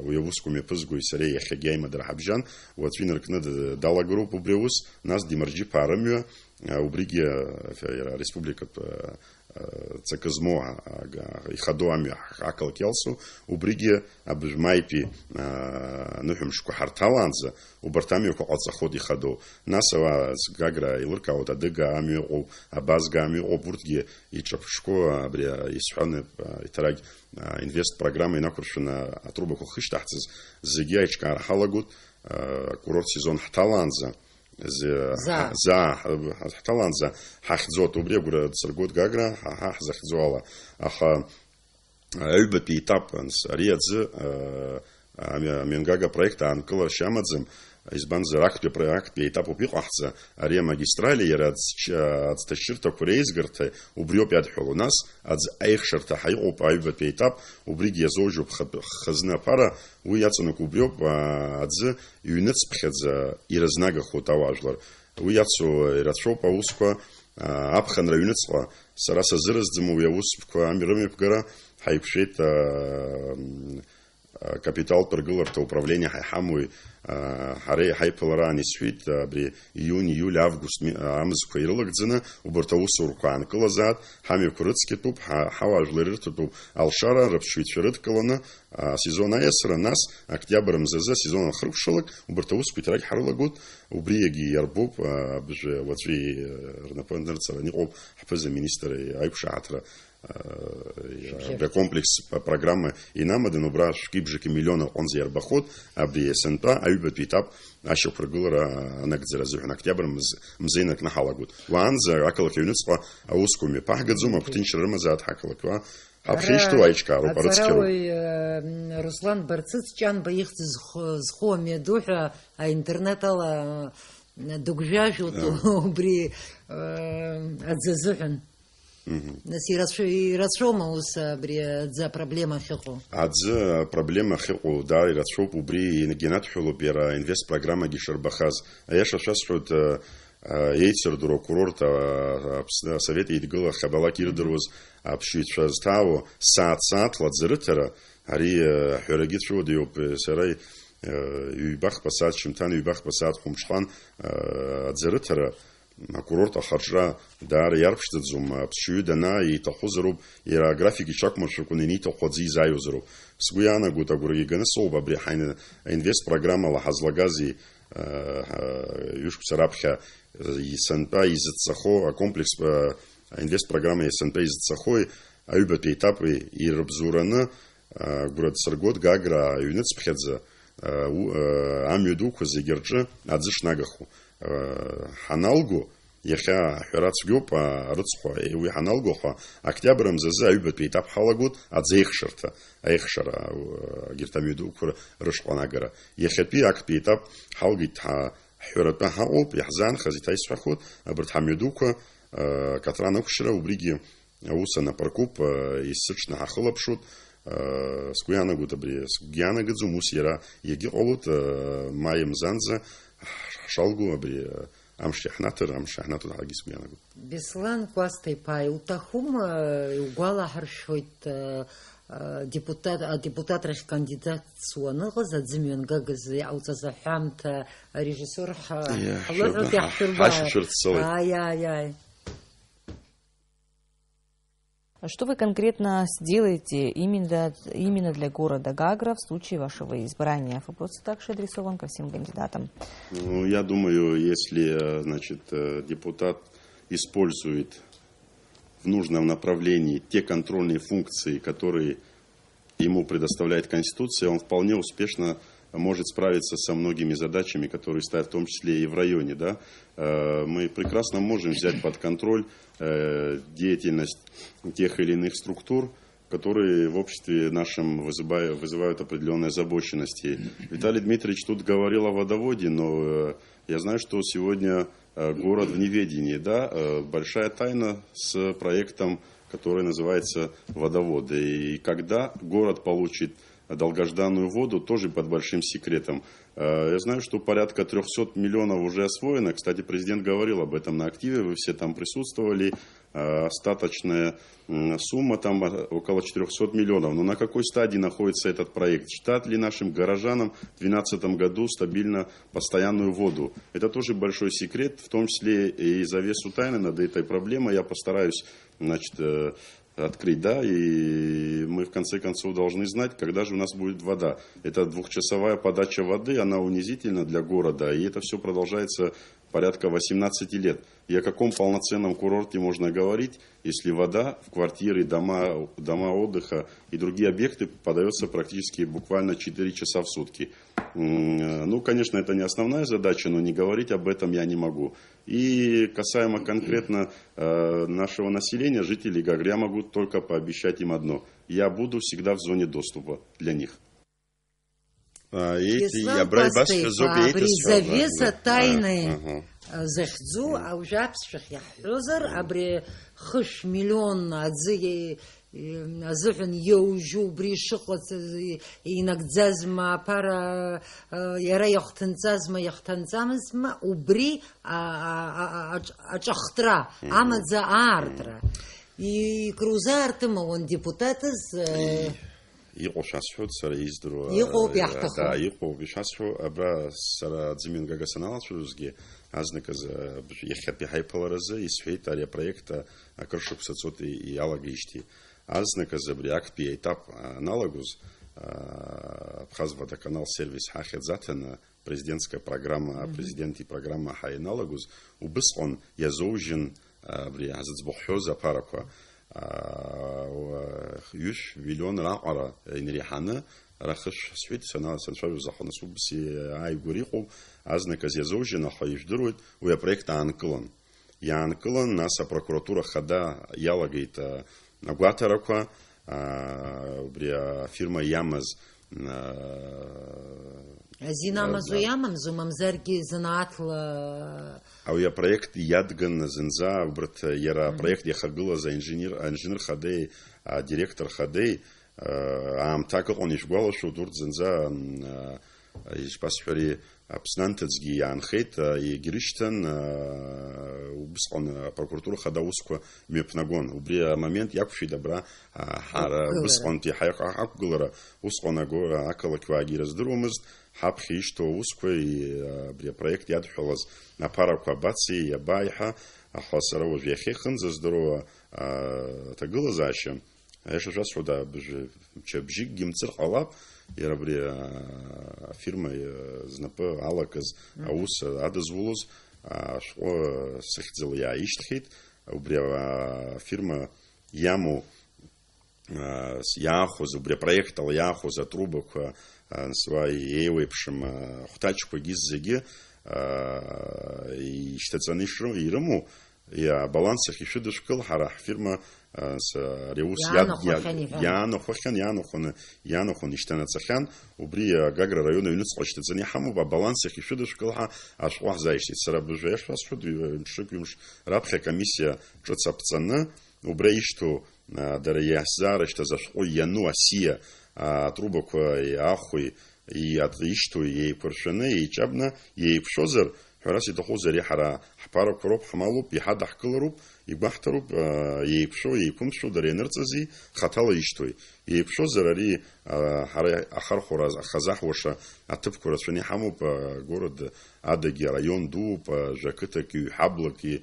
уи аусқәа мҩаԥызгои сареи иахьагьы аимадара ҳабжьан, уаҵәы инаркны д-, далагароуп убри аус, нас Демарџьиԥаа рымҩа, убригьы, иара ареспубликатә, ҵакы змоу, а, га-, ихадоу амҩа ҳ-, ақалақь иалсу, убригьы абыжә маитәи, а, ныҳәамшқәа ҳарҭалаанӡа, убарҭ амҩақәа ҟаҵахоит ихадоу. Нас ауаа Гагра еилыркаауеит, Адыгаа амҩа ыҟоуп, Абазгаа амҩа ыҟоуп, урҭгьы иҿаԥшқәоу абри, а, исҳәан, а, иҭарагь, а, инвест программа инақәыршәаны атрубақәа ахьышьҭаҳҵаз зегьы аиҿкаара ҳалагоит, а, акурорт сезон ҳҭалаанӡа, зы-, Заа. Ҳа-, заа ҳ-, ҳ-, ҳҭалаанӡа ҳахьӡоит, убри агәра дсыргоит Гагра, ҳа, ҳа ҳзахьӡо ала. Аха аҩбатәи етап анс-, ари аӡы, а, амҩа-, амҩангага апроект аанкылашьа амаӡам, избанзар, актәи апро-, актәи аетап ауп иҟаҳҵа, ари амагистрали, иара аӡ-, аӡҭачырҭақәа реизгарҭа убриоуп иадҳәало. Нас аӡ аихшарҭа ҳәа иҟоуп аҩбатәи аетап, убригьы иазоужьуп хатә-, хазны аԥара, уи иаҵанакуа убриоуп, аа, аӡы ҩныҵԥхьаӡа ирызнагахоит ауаажәлар. Уи иацу ирацәоуп аусқәа, аа, аԥхынра аҩныҵҟа. Сара сазыразӡам уи аусқәа ами-, рымҩаԥгара, ҳаиқәшәеит, аа, м, акапиталтә ргыларҭа управление ҳа иҳамои, аа, ҳареи ҳаиԥылараан исҳәеит, абри иуни, иули, август ми-, амзқәа ирылагӡаны убарҭ аусурақәа аанкылазаат, ҳамҩақәа рыцқьатәуп, ҳа-, ҳауаажәлар ирыҭатәуп алшара, рыԥсшьаҩцәа рыдкыланы, асезон аиасра, нас октиабр мзазы асезон анхыркәшалак, убарҭ аусқәа иҭарагь ҳрылагоит, убри егьи иарбоуп, абжа уаҵәы рнапы анырҵаран иҟоуп ҳԥыза-министр аиқәшаҳаҭра, Шәыбжьы. Абри акомплекс программа инамаданы убра шәкы-бжаки миллион аҟынӡа иарбахоит, абри есынтәа аҩбатәи етап ашьақәыргылара анагӡара азыҳәан октиабр мз-, мза инаркны ҳалагоит. Уаанӡа ақалақь аҩныҵҟа аусқәа мҩаԥаҳгаӡом, агәҭынчра рымазаат ҳақалақь уаа. Ҳаԥхьа ишьҭоу аиҿкаароуп, арыцқьароуп. Аҵарауаҩ, э, Руслан Барцыц Ҷанба ихьӡ зху, зху амҩаду ҳәа аинтернет ала, э, дыгәжәажәоит, э, убри, э, аӡы азыҳәан. Мгм. Нас ирацәа-, ирацәоума ус абри аӡы апроблема ахьыҟоу? Аӡы апроблема ахьыҟоу даара ирацәоуп, убри иагьанадҳәалоуп иара инвест программагьы ишырбахаз. Аиаша шәасҳәоит, а, а, еицырдыруа акурорт, а, Аԥсны Асовет Еидгыла хабалак ирдыруаз аԥсшьаҩцәа зҭаауа сааҭ-сааҭла аӡы рыҭара, ари, а, аҳәарагьы цәыуадаҩуп, сара, а, ҩба-хԥа сааҭ шьымҭан, ҩба-хԥа сааҭ хәымҽхан, а, аӡы рыҭара, акурорт ахаҿра даара иарԥшӡаӡом, аԥсшьаҩы данаа иҭахозароуп, иара аграфик иҽақәмыршәакәаны ианиҭаху аӡы изааиуазароуп. Сгәы иаанагоит, агәра иганы соуп абри ҳаин-, аинвест программала ҳазлагази, а, ҳа-, ҩышықәса раԥхьа, а, есынтәа изыццахо акомплекс, а, аинвест программа есынтәа изыццахои аҩбатәи етапи ирыбзоураны, Агәра дсыргоит Гагра аҩныҵԥхьаӡа, а, у-, а, амҩа дуқәа зегьы рҿы аӡы шнагахо. А, ҳаналго, иахьа аҳәара цәгьоуп, а, арыцхәа, е, уи ҳаналго, аха октиабр мзазы аҩбатәи етап ҳалагоит, аӡы аихшарҭа, аихшара, а, егьырҭ амҩа дуқәа рышҟа анагара. Иахьатәи актәи етап ҳалгеит, ҳа-, ҳҳәаратәы ҳаҟоуп, иаҳзаанхаз иҭаисҳәахуеит, абарҭ ҳамҩа дуқәа, а, акаҭран ықәшьра, убригьы Аус анапаркуп, э, есыҽны ҳахылаԥшуеит. Э, сгәы иаанагоит абри, сгәы иаанагаӡом, ус иара иагьыҟалоит, э, маи мзанӡа ҳ-, ҳшалго абри, э, амш иаҳнаҭар, амш иаҳнаҭоит ҳаргьы сгәы иаанагоит. Беслан Кәасҭа-иԥа, иуҭахума, э, иугәалаҳаршәоит, э, э, депутат, адепутатрахь кандидатс уаныҟаз, аӡымҩангагаз иҟауҵаз аҳәамҭа, арежиссиор ҳа-, Иа, ҳлыҳәоит, шәырба-, иаҳшәырба. Ҳашәырццылеит. Ааи, ааи, ааи. А что вы конкретно сделаете именно, именно для города Гагра в случае вашего избрания? Вопрос также адресован ко всем кандидатам. Ну, я думаю, если, э, значит, э, депутат использует в нужном направлении те контрольные функции, которые ему предоставляет Конституция, он вполне успешно может справиться со многими задачами, которые ставят, в том числе и в районе, да. Э, мы прекрасно можем взять под контроль, э, деятельность тех или иных структур, которые в обществе нашем вызываю-, вызывают определённые озабоченности. Виталий Дмитриевич тут говорил о водоводе, но, э, я знаю, что сегодня, э, город в неведении, да, э, большая тайна с проектом, который называется «Водоводы». И когда город получит долгожданную воду, тоже под большим секретом. Э, я знаю, что порядка трёхсот миллионов уже освоено. Кстати, президент говорил об этом на активе, вы все там присутствовали. Э, остаточная, м, сумма там, э, около четырёхсот миллионов. Но на какой стадии находится этот проект? Ждать ли нашим горожанам в двенадцатом году стабильно постоянную воду? Это тоже большой секрет, в том числе и завесу тайны над этой проблемой. Я постараюсь, значит, э, открыть, да, и мы в конце концов должны знать, когда же у нас будет вода. Это двухчасовая подача воды, она унизительна для города, и это всё продолжается порядка восемнадцати лет. И о каком полноценном курорте можно говорить, если вода в квартиры, дома, дома отдыха и другие объекты подаётся практически буквально четыре часа в сутки? М, ну, конечно, это не основная задача, но не говорить об этом я не могу. И касаемо конкретно, э, нашего населения, жителей Гагры, я могу только пообещать им одно. Я буду всегда в зоне доступа для них. Еит-, Беслан абра Кәасҭа-иԥа, ибасҳәаз ауп абри еиҭасҳәо, завеса аҳ-, тайны, аҳ-, аҳ-, а, захьӡу, мгм, аужәаԥсшәахь иаҳҳәозар, мгм, абри хышә миллион аӡы е-, е-, азыҳәан иоужьу, убри ишыҟац, е-, инагӡазма, аԥара, а, иара иахҭынҵазма, иахҭынҵамызма, убри, а, а, а, а, аҿ-, аҿахтра, мгм, амаӡа аартра. Мгм. И-, икрузаартыма уан депутатыз, э, И-, Иҟоу шәасҳәоит, сара издыруа, Иҟоуп, э, иаҳҭаху. Да, иҟоуп, ишәасҳәо, абра сара аӡымҩангага саналацәажәозгьы, азныказы, э, бжә-, иахьатәи ҳаиԥыларазы исҳәеит, ари апроект, э, акыр шықәса ҵуеит и-, иалагеижьҭеи. Азныказы абри актәи аетап аналагоз, э, Абхаз водоканал сервис ҳахьӡ аҭаны, президентская программа, Мгм. Апрезидент ипрограмма ҳәа ианалагоз, убысҟан иазоужьын, а, абри ҳзыӡбахә ҳҳәоз аԥарақәа, а, уа, ҩышә миллион раҟара инареиҳаны, ара хышә ҳсҳәеит, сана-, санцәажәоз аха нас убас иааигәара иҟоу, азныказ иазоужьын, аха ижәдыруеит, уи апроект аанкылан. Иаанкылан, нас апрокуратура хада иалагеит, а, агәаҭарақәа, аа, убри афирма иамаз, аа, Азин амазу а, иамамзу, мамзаргьы занааҭла? Ауи апроект иадган зынӡа, убарҭ иара Мгм. апроект иахагылаз аинженер, аинженер хадеи, адиректор хадеи, аа, аамҭак ыҟан, ишәгәалашәоит, урҭ зынӡа, м, аа, ишԥасҳәари, Аԥсны анҭыҵгьы иаанхеит, а, егьрышьҭан, а, убысҟан апрокуратура хада аусқәа мҩаԥнагон. Убри амомент иақәшәеит абра, а, ҳара Ақәгылара. Убысҟантәи ҳаиҟ-, ақәгылара, усҟан агора ақалақьуаагьы ирыздыруамызт, ҳаԥхьа ишьҭоу аусқәа, и-, а, абри апроект иадҳәалаз аԥарақәа абацеи, иабааи ҳәа, аха сара уажә иахьа ихынӡаздыруа, а, аҭагылазаашьа, Аиаша шәасҳәоит, абжа-, мчыбжьыкгьы мҵыр ҟалап, иара абри, аа, афирма, аа, знапы алакыз Мгм. аус адызулоз, аа, ашәҟәы сыхьӡала иааишьҭхьеит, убри, аа, афирма иамоу, аа, с-, иаахәоз, убри апроект ала иаахәоз атрубақәа, аа, нас уа еиуеиԥшым, аа, ахәҭаҷқәагьы зегьы, аа, ишьҭаҵаны ишры-, ирымоу, Иа-, абаланс ахь ишәыдышәкыл, ҳара ҳфирма, а, с-, ари аус иад-, иа-, Иаанахәахьан, иҳәан. Иаанахәахьан, иаанахәаны, иаанахәаны ишьҭанаҵахьан. Убри Гагра араион аҩныҵҟа ишьҭаҵаны иҳамоуп, абаланс ахь ишәыдышәкыл ҳәа ашәҟәы ҳзааишьҭит. Сара абыржәы иашәасҳәоит, ҩ-, мшык, ҩымш раԥхьа акомиссиа ҿыц аԥҵаны, убра ишьҭоу, а, дара иаҳзаарышьҭыз ашәҟәы иану асиа, а, атрубақәа, ахәи, Иаҵ-, ишьҭоу еиқәыршәаны, еиҿабны еиқәшәозар, ҳәарас иҭахузар, ари ҳара ҳԥарақәа роуп, ҳмалуп, иҳадаҳкылароуп, игәаҳҭароуп, аа, еиқәшәо, еиқәымшәо, дара ианырҵази, хаҭала ишьҭои. Еиқәшәозар, ари, аа, ҳара ахархәара ахазаҳуаша аҭыԥқәа рацәаны иҳамоуп, аа, город адагьы араион дууп, аа, жәа-қыҭаки, ҩҳаблаки,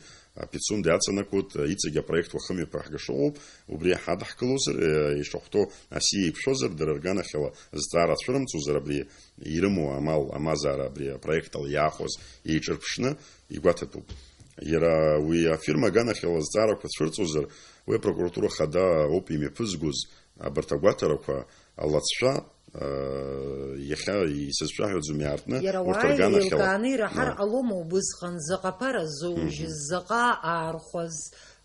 Пицунда иаҵанакуеит, иҵегь апроект уахымҩаԥаҳга шыҟоуп, убри ҳадаҳкылозар, э, ишахәҭоу асиа еиқәшәозар, дара рганахьала зҵаара цәырымҵозар, абри ирымоу амал, амазаара абри апроект ала иаахәаз еиҿырԥшны игәаҭатәуп. Иара уи афирма аганахьала зҵаарақәа цәырҵозар, уи апрокуратура хада ауп имҩаԥызгоз абарҭ агәаҭарақәа алацәа, Иахьа исызшәаҳәаӡом иаартны, Иара урҭ уааины рганахьала. Еилкааны ираҳар Ааи. Ҟалома убысҟан, заҟа ԥара зоужьыз, Мгм. заҟа аархәаз,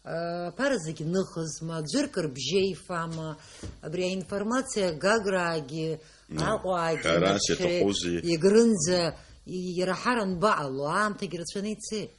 а, ԥара зегь ныхызма, ӡәырк рыбжьеифама, абри аинформациа Гаграагьы, Ааи. Аҟәаагьы, Ҳәарас Нырцәи иаҭахузеи? Егрынӡа ираҳар анбаҟало, аамҭагь рацәаны ицеит.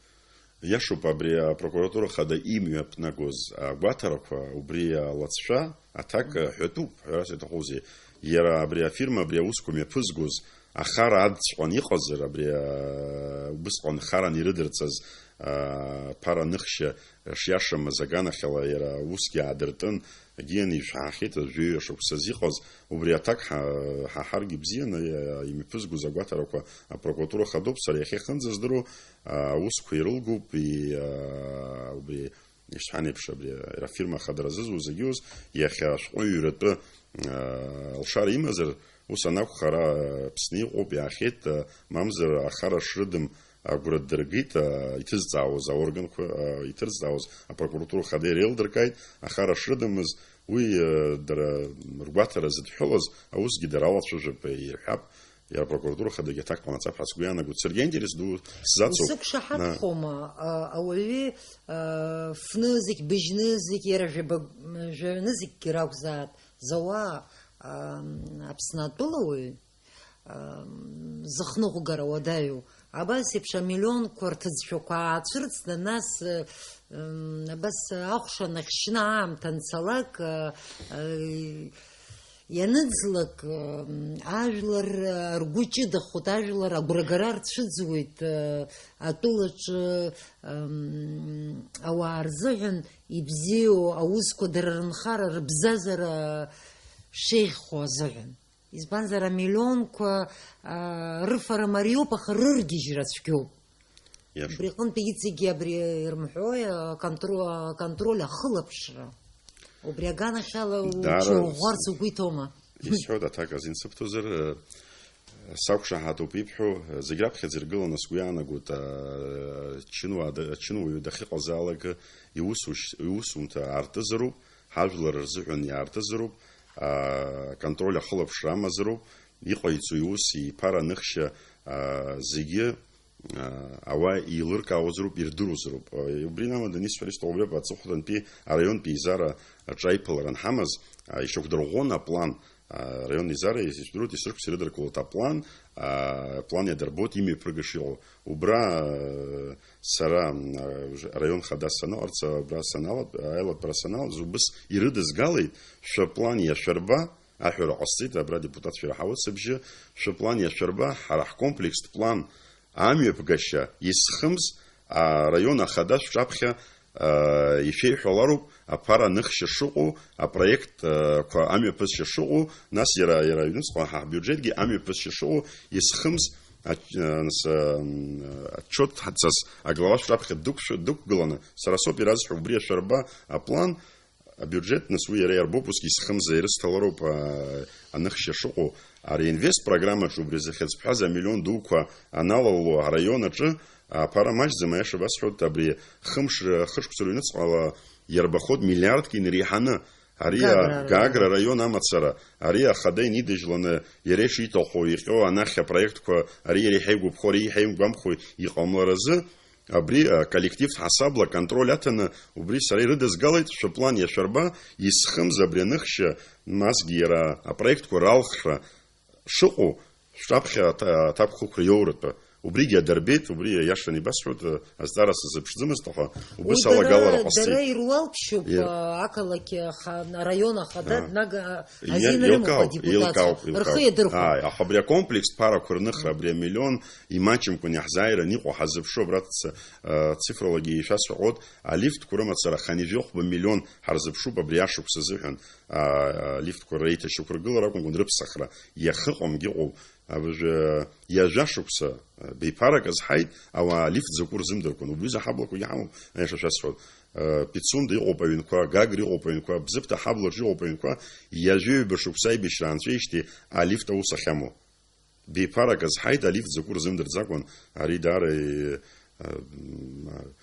Иашоуп, абри апрокуратура хада имҩаԥнагоз агәаҭарақәа, убри алацәа, аҭак ҳәатәуп, ҳәарас иаҭахузеи. Иара абри афирма, абри аусқәа мҩаԥызгоз ахара адҵәҟьан иҟазар, абри, а, убысҟан харан ирыдырҵаз, а, ԥара ныхшьа шиашамыз аганахьала иара усгьы аадыртын, Агьианы ишәаҳахьеит, жәаҩа шықәсаз иҟаз, убри аҭак ҳа-, ҳаҳаргьы бзианы, а, имҩаԥызгоз агәаҭарақәа апрокуратура хадоуп, сара иахьа ихынӡаздыруа, а, аусқәа ирылгоуп, и-, а, убри, ишҳәан еиԥш, абри афирма ахадара зызуз зегьы ус, иахьа ашәҟәыҩҩратәы, а, алшара имазар, ус анакәха, ара Аԥсны иҟоуп, иаахьеит, а, мамзар ахара шрыдым Агәра ддыргеит, а, иҭызҵаауаз аорганқәа, а, иҭырҵаауаз апрокуратура хада иреилдыркааит, ахара шрыдымыз, уи, а, дара ргәаҭара зыдҳәалаз аусгьы дара алацәажәап, ирҳәап, иара апрокуратура хадагьы аҭак ҟанаҵап ҳәа сгәы иаанагоит. Саргьы аинтерес ду сзаҵоуп. Исықәшаҳаҭхома, а, ауаҩы, а, фны зегь, быжьны зегь, иара жәаба-, жәаҩаны зегьгьы ракәзаат, зауа, а, Аԥсны атәылауаҩ? зыхныҟәгара уадаҩу. Абас еиԥш амиллионқәа рҭыӡшәақәа аацәырҵны, нас, м, абас ахәша нахьшьны аамҭа анцалак, а, а, ианыӡлак, м, ажәлар, а, ргәы ҷыдахоит, ажәлар агәрагара рцәыӡуеит, а, атәылаҿы, м, ауаа рзыҳәан ибзиоу аусқәа дара рынхара, рыбзазара шеиӷьхо азыҳәан. Избанзар, амиллионқәа, аа, рыфара мариоуп, аха рыргьежьра цәгьоуп. Иашоуп. Убри аҟынтәи иҵегьы абри ирымҳәои, аконтро-, аконтроль ахылаԥшра? Убри аганахьала Даара уҽурӷәӷәарц угәы иҭоума? Исҳәоит, аҭак азин сыбҭозар, э, сақәшаҳаҭуп ибҳәо, э, зегь раԥхьаӡа иргыланы сгәы иаанагоит, э, чынуаа да-, чынуаҩы дахьыҟазаалак иусушь-, иусумҭа аартызароуп, ҳажәлар рзыҳәан иаартызароуп, аконтроль ахылаԥшра амазароуп, иҟаиҵо иус, иԥара аныхшьа, а, зегьы, а, ауаа еилыркаауазароуп, ирдыруазароуп. А, убри намаданы исҳәар исҭаху убриоуп, аҵыхәтәантәи араионтә еизара аҿы аиԥылара анҳамаз, а, ишьақәдырӷәӷәон аплан, а, араион еизара исдыруеит, исрықәс ирыдыркылоит аплан, а, аплан иадырбоит имҩаԥыргаша иҟоу. Убра, а, сара, а, араион хада саныҟарҵа, убра саналатә-, аилатәара саналаз, убыс ирыдызгалеит, шәаплан иашәырба, аҳәара ҟасҵеит, абра адепутатцәа ираҳауеит сыбжьы, шәаплан иашәырба, ҳара ҳкомплекстә план амҩаԥгашьа исхымз араион ахада шәҿаԥхьа, аа, ишәеиҳәалароуп, аԥара аныхшьа шыҟоу, апроектқәа амҩаԥысшьа шыҟоу, нас иара, иара аҩныҵҟа ҳа ҳбиуџьетгьы амҩаԥысшьа шыҟоу исхымз ач-, а, нас, а, м, отчет ҳацас аглава шәҿаԥхьа дықәшәа-, дықәгыланы, сара соуп иразҳәо убри ашәарба аплан, абиуџьет, нас уи иара иарбоуп, усгьы исхымзар ирысҭалароуп, а, аныхшьа шыҟоу. Ари инвест программаҿы убри зыхьӡ бҳәаз амиллион дуқәа аналало араион аҿы, аԥара маҷӡам, аиаша басҳәоит, абри хымш, хышықәса рыҩныҵҟала иарбахоит миллиардк инареиҳаны. Ари Гагра а-, араион. Гагра араион амацара, ари ахада инидыжьланы иара ишиҭаху иҟьо анахь апроектқәа, ари иара иҳаигәаԥхо, ари иҳаигәамԥхо иҟамларазы, абри, а, коллектив ҳасабла аконтроль аҭаны, убри сара ирыдызгалеит, шәаплан иашәарба, исхымз абри аныхшьа, насгьы иара апроектқәа ралхра шыҟоу, шәҿаԥхьа аҭа-, аҭакқәа ықәра иоуратәы. Убригьы адырбеит, убри иашаны ибасҳәоит, а, азҵаара сазыԥшӡамызт, аха убыс Уи дара, алагалара ҟасҵеит. Дара ирулалԥшьоуп, Ир- а, ақалақь аха-, араион ахада, А. днага-, Иа-, азин рымоуп еилкаауп, адепутатцәа. еилкаауп, еилкаауп. Рхы иадырхәоит. Ааи, аха абри акомплекстә ԥарақәа рныхра, абри амиллион имаҷымкәан иаҳзааираны иҟоу ҳазыԥшу, абраҭца, а, цифралагьы ишәасҳәахоит, алифтқәа рымацара хынҩажәи хәба миллион ҳарзыԥшуп абри ашықәс азыҳәан, а, алифтқәа реиҭашьақәыргылара акәымкәан, рыԥсахра иахьыҟамгьы ыҟоуп. Абыржәы ҩажәа шықәса, а, беиԥарак азҳаит, ауаа алифт закәу рзымдыркәан. Убри рзы ҳаблақәагьы ҳамоуп, аиаша шәасҳәап. А, Пицунда иҟоуп аҩнқәа, Гагра иҟоуп аҩнқәа, Бзыԥҭа ҳаблаҿ иҟоуп аҩнқәа, ҩажәа-ҩба шықәса аибашьра аанҵәеижьҭеи алифт аус ахьамоу. Беиԥарак азҳаит, алифт закәу рзымдырӡакәан, ари даара, э, м,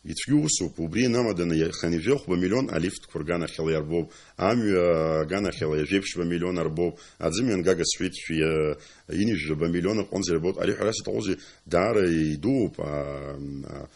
ицәгьоу усуп, убри инамаданы иа-, хынҩажәи хәба миллион алифтқәа рганахьала иарбоуп, амҩа аганахьала ҩажәеиԥшьба миллион арбоуп, аӡы мҩангага сҳәеит, шәи-, ҩынҩажәаба миллион аҟынӡа ирбоит, ари ҳәарас иҭахузеи, даара идууп, а, м, а,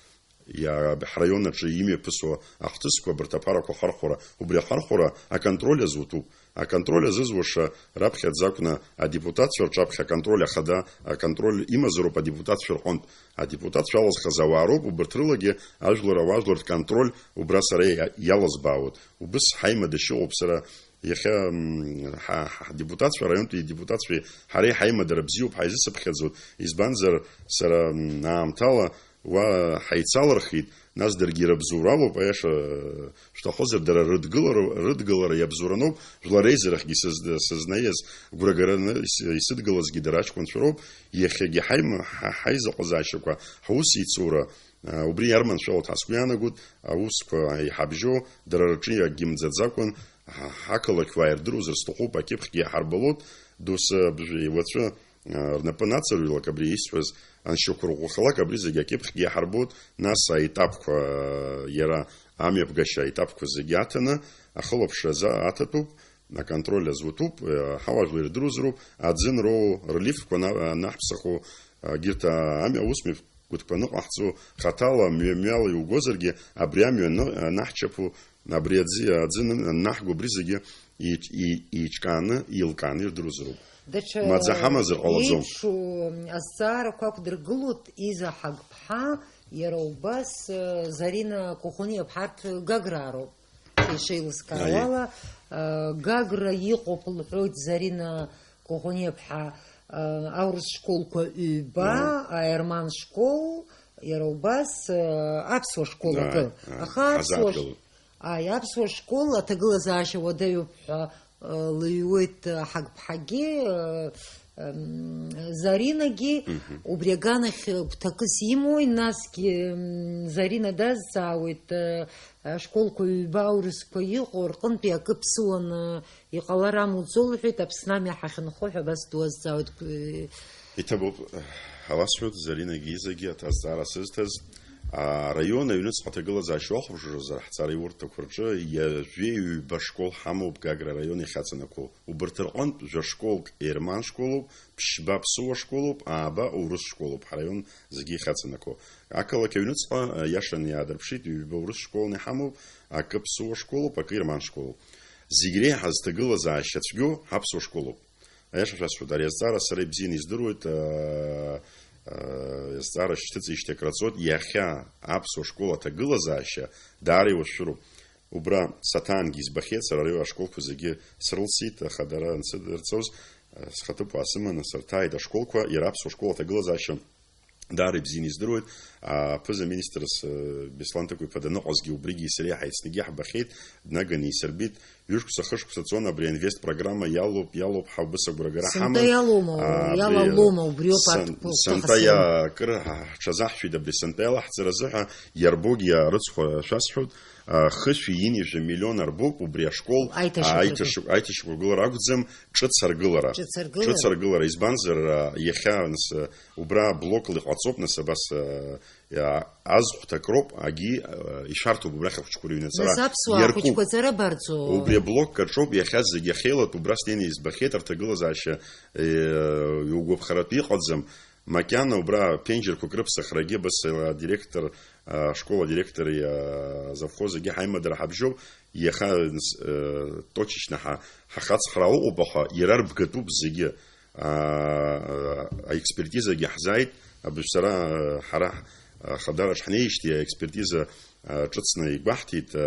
Иа-, ҳраион аҿы имҩаԥысуа ахҭысқәа, абарҭ аԥарақәа ахархәара, убри ахархәара аконтроль азуҭуп. Аконтроль азызуаша раԥхьаӡа акәны адепутатцәа рҿаԥхьа аконтроль ахада, аконтроль имазароуп адепутатцәа рҟынтә. Адепутатцәа алызхыз ауаа роуп, убарҭ рылагьы ажәлар ауаажәларратә контроль убра сара иа-, иалызбаауеит. Убыс ҳаимада шыҟоуп сара Иахьа, м, ҳа, ҳа, ҳдепутатцәа, араионтәи адепутатцәеи ҳареи ҳаимадара бзиоуп, ҳаизысыԥхьаӡоит, избанзар, сара, м, аамҭала уа ҳаицалырхит, нас даргьы ирыбзоуралоуп, аиаша шәҭахозар, дара рыдгылара, рыдгылара иабзоураноуп, жәлар реизарахьгьы сыз-, сызнаиаз, гәрагараны ис-, исыдгылазгьы дара аҷкәынцәа роуп, иахьагьы ҳаим-, ҳа-, ҳаизыҟазаашьақәа, ҳусеицура, а, убри иарманшәалоит ҳәа сгәы иаанагоит, аусқәа еиҳабжьоу, дара рҿы акгьы мӡаӡакәан, Ҳа-, ҳақалақь уаа ирдыруазар сҭахуп, акьыԥхьгьы иаҳарбалоит, доусы абжеи уаҵәы, а, рнапы нацырҩлак абри исҳәаз аншьақәырӷәӷәахалак, абри зегьы акьыԥхьгьы иаҳарбоит, нас аетапқәа, а, иара амҩаԥгашьа аетапқәа зегьы аҭаны, ахылаԥшра аза-, аҭатәуп, аконтроль азуҭуп, а, ҳауаажәлар ирдыруазароуп, аӡын роу рлифтқәа на-, анаҳԥсахо, а, егьырҭ, а, амҩа аусмҩаԥ-, гәыҭқәа аныҟаҳҵо, хаҭала мҩа-мҩала иугозаргьы, абри амҩа аны-, анаҳчаԥо, абри аӡы, аӡы ны-, анаҳго, абри зегьы и-, и-, еиҿкааны, еилкааны ирдыруазароуп. Даҽа маӡа ҳамазар ҟалаӡом. Еиԥшу азҵаарақәа ақәдыргылоит Иза Ҳагԥҳа, иара убас, э, Зарина Кохониаԥҳа, арҭ Гаграа роуп. Ишеилыскаауала, Аиеи. Э, Гагра иҟоуп, лҳәоит Зарина Кохониаԥҳа, э, аурыс школқәа ҩба, Аҳа. Аерман школ, иара убас, э, аԥсуа школ Аиеи, акы. Аиеи. Аха аԥсуа ш-, Ҳазааҭгылоит. Аи, аԥсуа школ аҭагылазаашьа уадаҩуп ҳәа, э, лыҩуеит, э, Ҳагԥҳагьы, э, м, Заринагьы. Мгм. Убри аганахь, э, гәҭакыс имои, насгьы, м, Зарина дазҵаауеит, э, ашколқәа ҩба аурысқәа иҟоу рҟынтәи акы ԥсуаны иҟалар амуӡо, лҳәеит, Аԥсны ами ҳахьынхо ҳәа абас дуазҵаауеит, э, Иҭабуп, ҳәа уасҳәоит, Заринагьы Изагьы аҭазҵаара сызҭаз, араион аҩныҵҟа аҭагылазаашьа уахәаԥшуазар, ҳҵараиурҭақәа рҿы ҩажәеи ҩба школ ҳамоуп Гагра араион иахьаҵанакуа. Убарҭ рҟынтә жәа школк Ерман школуп, ԥшьба ԥсыуа школуп, ааба урыс школуп ҳараион зегьы иахьаҵанакуа. Ақалақь аҩныҵҟа, а, иашаны иаадырԥшит, ҩба урыс школны иҳамоуп, акы ԥсыуа школуп, акы ерман школуп. Зегь реиҳа зҭагылазаашьа цәгьоу ҳаԥсуа школуп. Аиаша шәасҳәоит, ари азҵаара сара ибзианы издыруеит, аа, аа, азҵаара шьҭыҵижьҭеи акраҵуеит, иахьа аԥсуа школ аҭагылазаашьа даара иуашәшәыроуп. Убра саҭаангьы избахьеит, сара ари ашколқәа зегьы срылсит, аха дара ансыдырҵоз, схаҭыԥуаа сыманы сырҭааит ашколқәа, иара аԥсуа школ аҭагылазаашьа даара ибзианы издыруеит. Аԥыза-министр с-, Беслан Ҭакәиԥа даныҟазгьы убригьы сареи ҳаицныгьы ҳбахьеит, днаганы исырбеит. Ҩышықәса, хышықәса цон абри аинвест программа иалоуп, иалоуп ҳәа убыс агәрагара ҳаман. Сынтәа иалоума, абри иалалома, убриоуп сынтәа иа-, акыр ҳа-, ҳҽазаҳшәеит абри сынтәа иалаҳҵара азыҳәа, иарбогьы иаарыцхәа шәасҳәоит, а, хышәи ҩынҩажәа миллион арбоуп убри ашкол, аиҭашьақәыргыл-, аиҭашьақә-, аиҭашьақәыргылара акәӡам, ҿыц аргылара. Ҿыц аргылара. Ҿыц аргылара, избанзар, а, иахьа, нас, а, убра блокла иҟаҵоуп, нас, абас, а, Иа-, азхәҭа акроуп, агьи, э, ишәарҭоуп убрахь ахәыҷқәа рыҩнаҵара. Нас аԥсуаа иаркуп. Ахәыҷқәа ҵара барҵо. Убри аблок аҿоуп иахьа зегь ахьеилатәу, убра снеины избахьеит арҭ агылазаашьа, э, иугәаԥхаратәы иҟаӡам. Макьана убра ԥенџьырқәак рыԥсахрагьы, абас, э, адиректор, э, ашкол адиректори, э, азовхоз зегьы ҳаимадара ҳабжьоуп. Иаха, э, точечно ҳа-, ҳахацхраа ыҟоуп, аха иара рбгатәуп зегьы. Аа, аекспертизагьы ҳзааит, абыржә сара, ҳара, ҳ-, Хадараҿ ҳнеижьҭеи аекспертиза, а, ҿыцны игәаҳҭеит, а,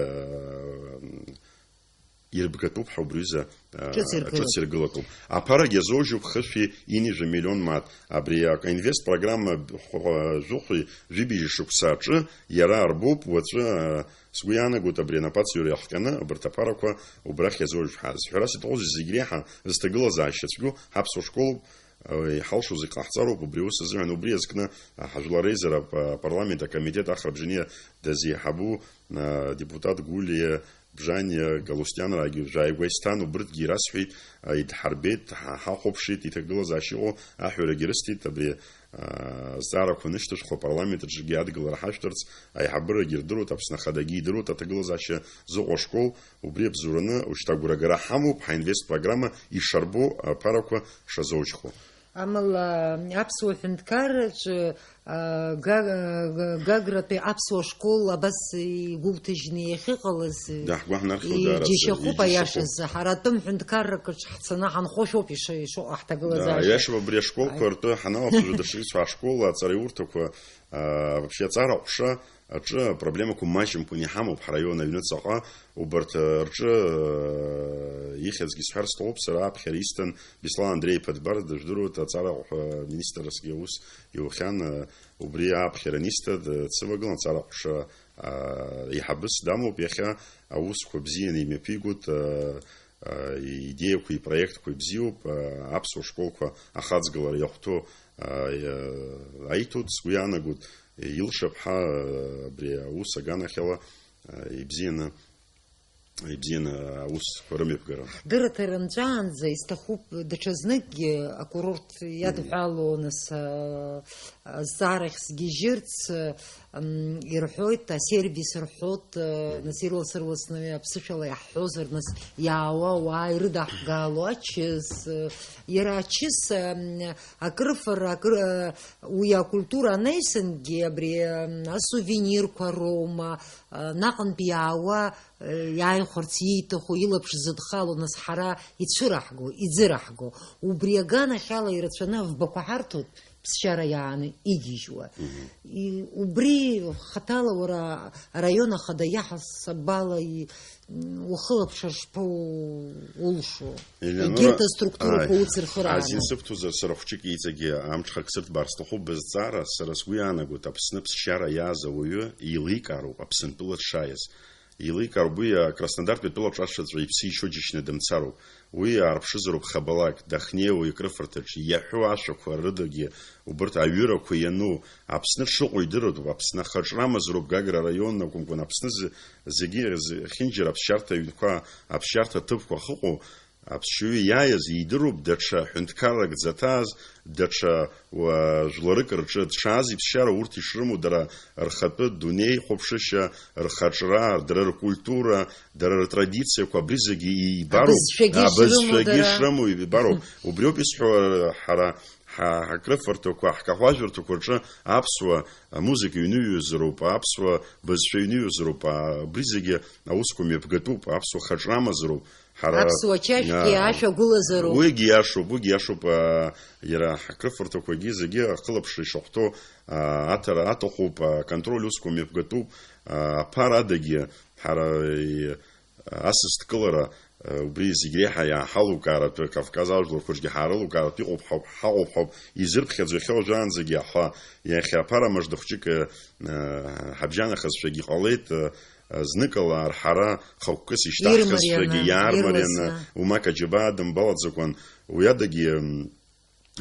ирбгатәуп ҳәа убри аҩыза, а, ҿыц иргылатәуп. Ҿыц иргылатәуп. Аԥарагьы азоужьуп хышәи ҩынҩажәа миллион мааҭ. Абри акаинвест программа хә-, жәохәи жәибжьи шықәса аҿы иара арбоуп уаҵәы, а, Сгәы иаанагоит, абри анапаҵаҩра иахҟьаны абарҭ аԥарақәа убрахь иазоужьуп ҳәа. Зҳәарас иҭахузеи, зегь реиҳа зҭагылазаашьа цәгьоу ҳаԥсуа школуп, э, иҳалшо зегь ҟаҳҵароуп, убри аус азыҳәан, убри иазкны, э, ҳажәлар реизара ап-, апарламент акомитет Ахра Бжьаниа дазеиҳабу, э, адепутат Гулиа Бжаниа, Галустианраагьы жәааигәа исҭан, убырҭгьы ирасҳәеит, э, идҳарбеит, ҳа-, ҳахәаԥшит, иҭагылазаашьа ыҟоу аҳәарагьы рысҭеит, абри Азҵаарақәа анышьҭышәхуа апарламент аҿгьы адгылара ҳашәҭарц аиҳабырагьы ирдыруеит, Аԥсны Ахадагьы идыруеит аҭагылазаашьа зыҟоу ашкол, убри абзоураны ушьҭа агәрагара ҳамоуп, ҳаинвест программа ишарбо аԥарақәа шазоужьхо. Амала, аԥсуа ҳәынҭқарраҿы, а, Га-, Га-, Гагратәи аԥсуа школ абас игәыгәҭажьны иахьыҟалаз, Даҳгәаҳнархьуеит, даараӡа, иџьашьахәуп, иџьашьахәуп. Аиашазы, ҳара атәым ҳәынҭқаррак аҿы ҳцаны ҳанхошәоуп иша-, ишо-, ҳҭагылазаашьа. Да, иашоуп, абри ашколқәа ртәы ҳаналаԥш, дышрыцу ашколқәа, а, вообще аҵара аҟәша аҿы апроблемақәа маҷымкәан иҳамоуп ҳраион аҩныҵаҟа, убарҭ, а, рҿы, а, ихьӡгьы сҳәар сҭахуп, сара аԥхьара исҭан Беслан Андреи-иԥа Дбар, дыжәдыруеит, аҵара аҟәша министрсгьы аус иухьан, а, убри аԥхьара анисҭа, дцывагылан, аҵара аҟәша, а, еиҳабыс дамоуп, иахьа аусқәа бзианы имҩаԥигоит, а, а, идеиақәеи ипроектқәеи бзиоуп, а, аԥсуа школқәа ахаҵгылара иахәҭоу, а, иа-, аиҭоит, сгәы иаанагоит, илшап ҳәа, а, абри аус аганахьала, а, ибзианы, ибзианы аусқәа рымҩаԥгара. Ҳдырраҭара нҵәаанӡа исҭахуп даҽазныкгьы акурорт иадҳәалоу, нас, а, азҵаарахь сгьежьырц, а, М, ирҳәоит, асервис рҳәоит, э, Мгм. Нас ирлас-ырласны аԥсышәала иаҳҳәозар, нас иаауа ауаа ирыдаҳгало ачыс, э, иара ачыс, э, м, акрыфара, акры-, э, уи акультура анаҩсангьы абри, э, м, асувенирқәа роума, э, наҟынтә иаауа, э, иааих-, Хәарц ииҭаху илаԥш зыдхало, нас ҳара ицәыраҳго, иӡыраҳго. Убри аганахьала ирацәаны авбақәа ҳарҭоит, ԥсшьара иааны игьежьуа. Мгм. И-, убри хаҭала уара араион ахада иаҳасабала и-, м, ухылаԥшыр шԥоу-, улшо? Елеонора, егьырҭ аструктурақәа ааи, уцырхырааны. Азин сыбҭозар, сара хәҷык иҵегьы амҽхак сырҭбаар сҭахуп бызҵаара, сара сгәы иаанагоит, Аԥсны ԥсшьара иааз ауаҩы еиликаароуп Аԥсынтәыла дшааиз. Еиликаароуп уи, а, Краснодартәи атәыла аҿаршаҵәҟьа иԥсы ишьо џьышьны дымцароуп. Уи аарԥшызароуп хабалак, дахьнеиуа икрыфарҭаҿы, иаҳәо ашәақәа рыдагьы убырҭ аҩырақәа иану, Аԥсны дшыҟоу идыруеит, Аԥсны ахаҿра амазароуп Гагра араион акәымкәан, Аԥсны зы-, зегьы зехьынџьара аԥсшьарҭа ҩнқәа, аԥсшьарҭа ҭыԥқәа ахыҟоу, аԥсшьаҩы иааиз идыруп, даҽа ҳәынҭқаррак дзаҭааз, даҽа, уа, жәларык рҿы дшааз иԥсшьара урҭ ишрымоу дара рхатәы дунеихәаԥшышьа, рхаҿра, дара ркультура, дара ртрадициақәа, абри зегьы ибароуп. Абызшәагьы ишрымоу абызшәагьы дара. Ишрымоу ибароуп. Убриоуп исҳәо, ҳара ҳа-, ҳакрыфарҭақәа, ҳкаҳуажәырҭақәа рҿы аԥсуа музыка ҩныҩуазароуп, аԥсуа бызшәа ҩныҩуазароуп, а-, абри зегьы аусқәа мҩаԥгатәуп, аԥсуа хаҿра амазароуп. Ҳара, аԥсуа чашәгьы а, ашәа гәылазароуп. Уигьы иашоуп, уигьы иашоуп, а, иара ҳакрыфарҭақәагьы зегьы ахылаԥшра ишахәҭоу, а, аҭара аҭахуп, а, аконтроль усқәа мҩаԥгатәуп, а, аԥара адагьы ҳара, и-, асасдкылара, а, убри зегь реиҳа иааҳалукааратәы, Кавказ ажәларқәа рҿгьы ҳаарылукааратәы иҟоуп ҳәа, ҳаҟоуп ҳәа изырԥхьаӡо иахьа уажәраанӡагьы аҳәа, иахьа аԥара мыжда хәҷык, а, ҳабжьанахазшәагьы ҟалеит, а, зныкала арҳара хықәкыс ишьҭаҳхызшәагьы ирмарианы, иаармарианы, ирласны. Умак аџьабаа дымбалаӡакәан, уи адагьы, м,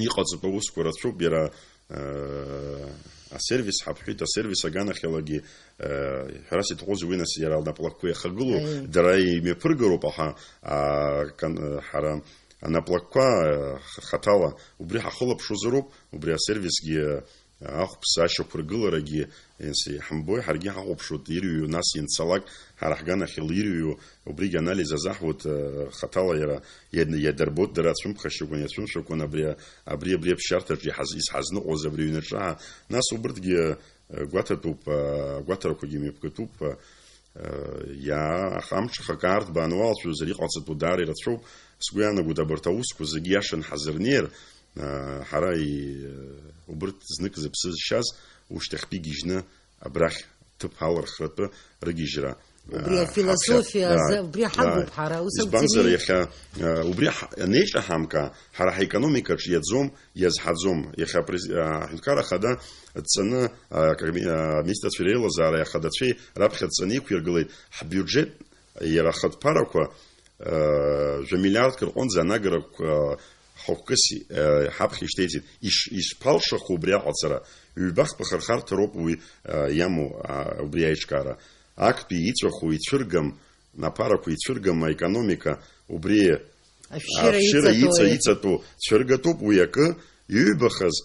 иҟаҵатәу аусқәа рацәоуп, иара, э, асервис ҳаԥҳәеит, асервис аганахьалагьы, э, ҳәарас иҭахузеи уи, нас, иара лнаплакқәа иахагылоу, аиеи, дара имҩаԥыргароуп, аха, а, кан-, э, ҳара анаплакқәа, э, х-, хаҭала убри ҳахылаԥшуазароуп, убри асервисгьы, э, ахәԥса ашьақәыргыларагьы, ес-, иҳамбои, ҳаргьы ҳахәаԥшуеит, ирҩу, нас ианцалак, ҳара ҳганахьала ирҩу, убригь анализ азаҳуеит, э, хаҭала иара иад-, иадырбоит дара ацәымԥхашьақәан, иацәымшәақәан абри, абри, абри аԥсшьарҭаҿы иҳаз-, изҳазныҟәоз абри аҩнаҿы, аа, нас убырҭгьы, э, гәаҭатәуп, э, агәаҭарақәагьы мҩаԥгатәуп, э, иа-, аха амҽхак аартбааны уалацәажәозар иҟаҵатәу даара ирацәоуп, сгәы иаанагоит абарҭ аусқәа зегьы иашан ҳазырнеир, Ҳара и-, убырҭ знык зыԥсы зшьаз ушьҭахьтәи гьежьны абрахь ҭыԥ алырхратәы рыгьежьра, убри а, афилософиа ҳаԥхьа, азы, а, убри ҳагуп, а, ҳара, ус избанзар, акәӡами? Иахьа, а, убри ҳ-, анеиҿаҳамка, ҳара ҳаекономикаҿ иаӡом, иазҳаӡом. Иахьа апрез-, а, аҳәынҭқарра ахада дҵаны, а, академи-, а, аминистрцәа реилазаара ахадацәеи раԥхьа дҵаны иқәиргылеит, ҳбиуџьет иара ахатә ԥарақәа, Жәа миллиардк рҟынӡа анагарақәа хықәкыс, э, ҳаԥхьа ишьҭеиҵеит. Иш-, ишԥалшахо убри аҟаҵара? Ҩба-хԥа хырхарҭа роуп уи, э, иамоу, а, убри аиҿкаара. Актәи иҵәаху ицәыргам, аԥарақәа ицәыргам аекономика, убри ашәшьыра ашәшьыра иҵатәоу иҵа-, иҵатәоу цәыргатәуп уи акы, иҩбахаз,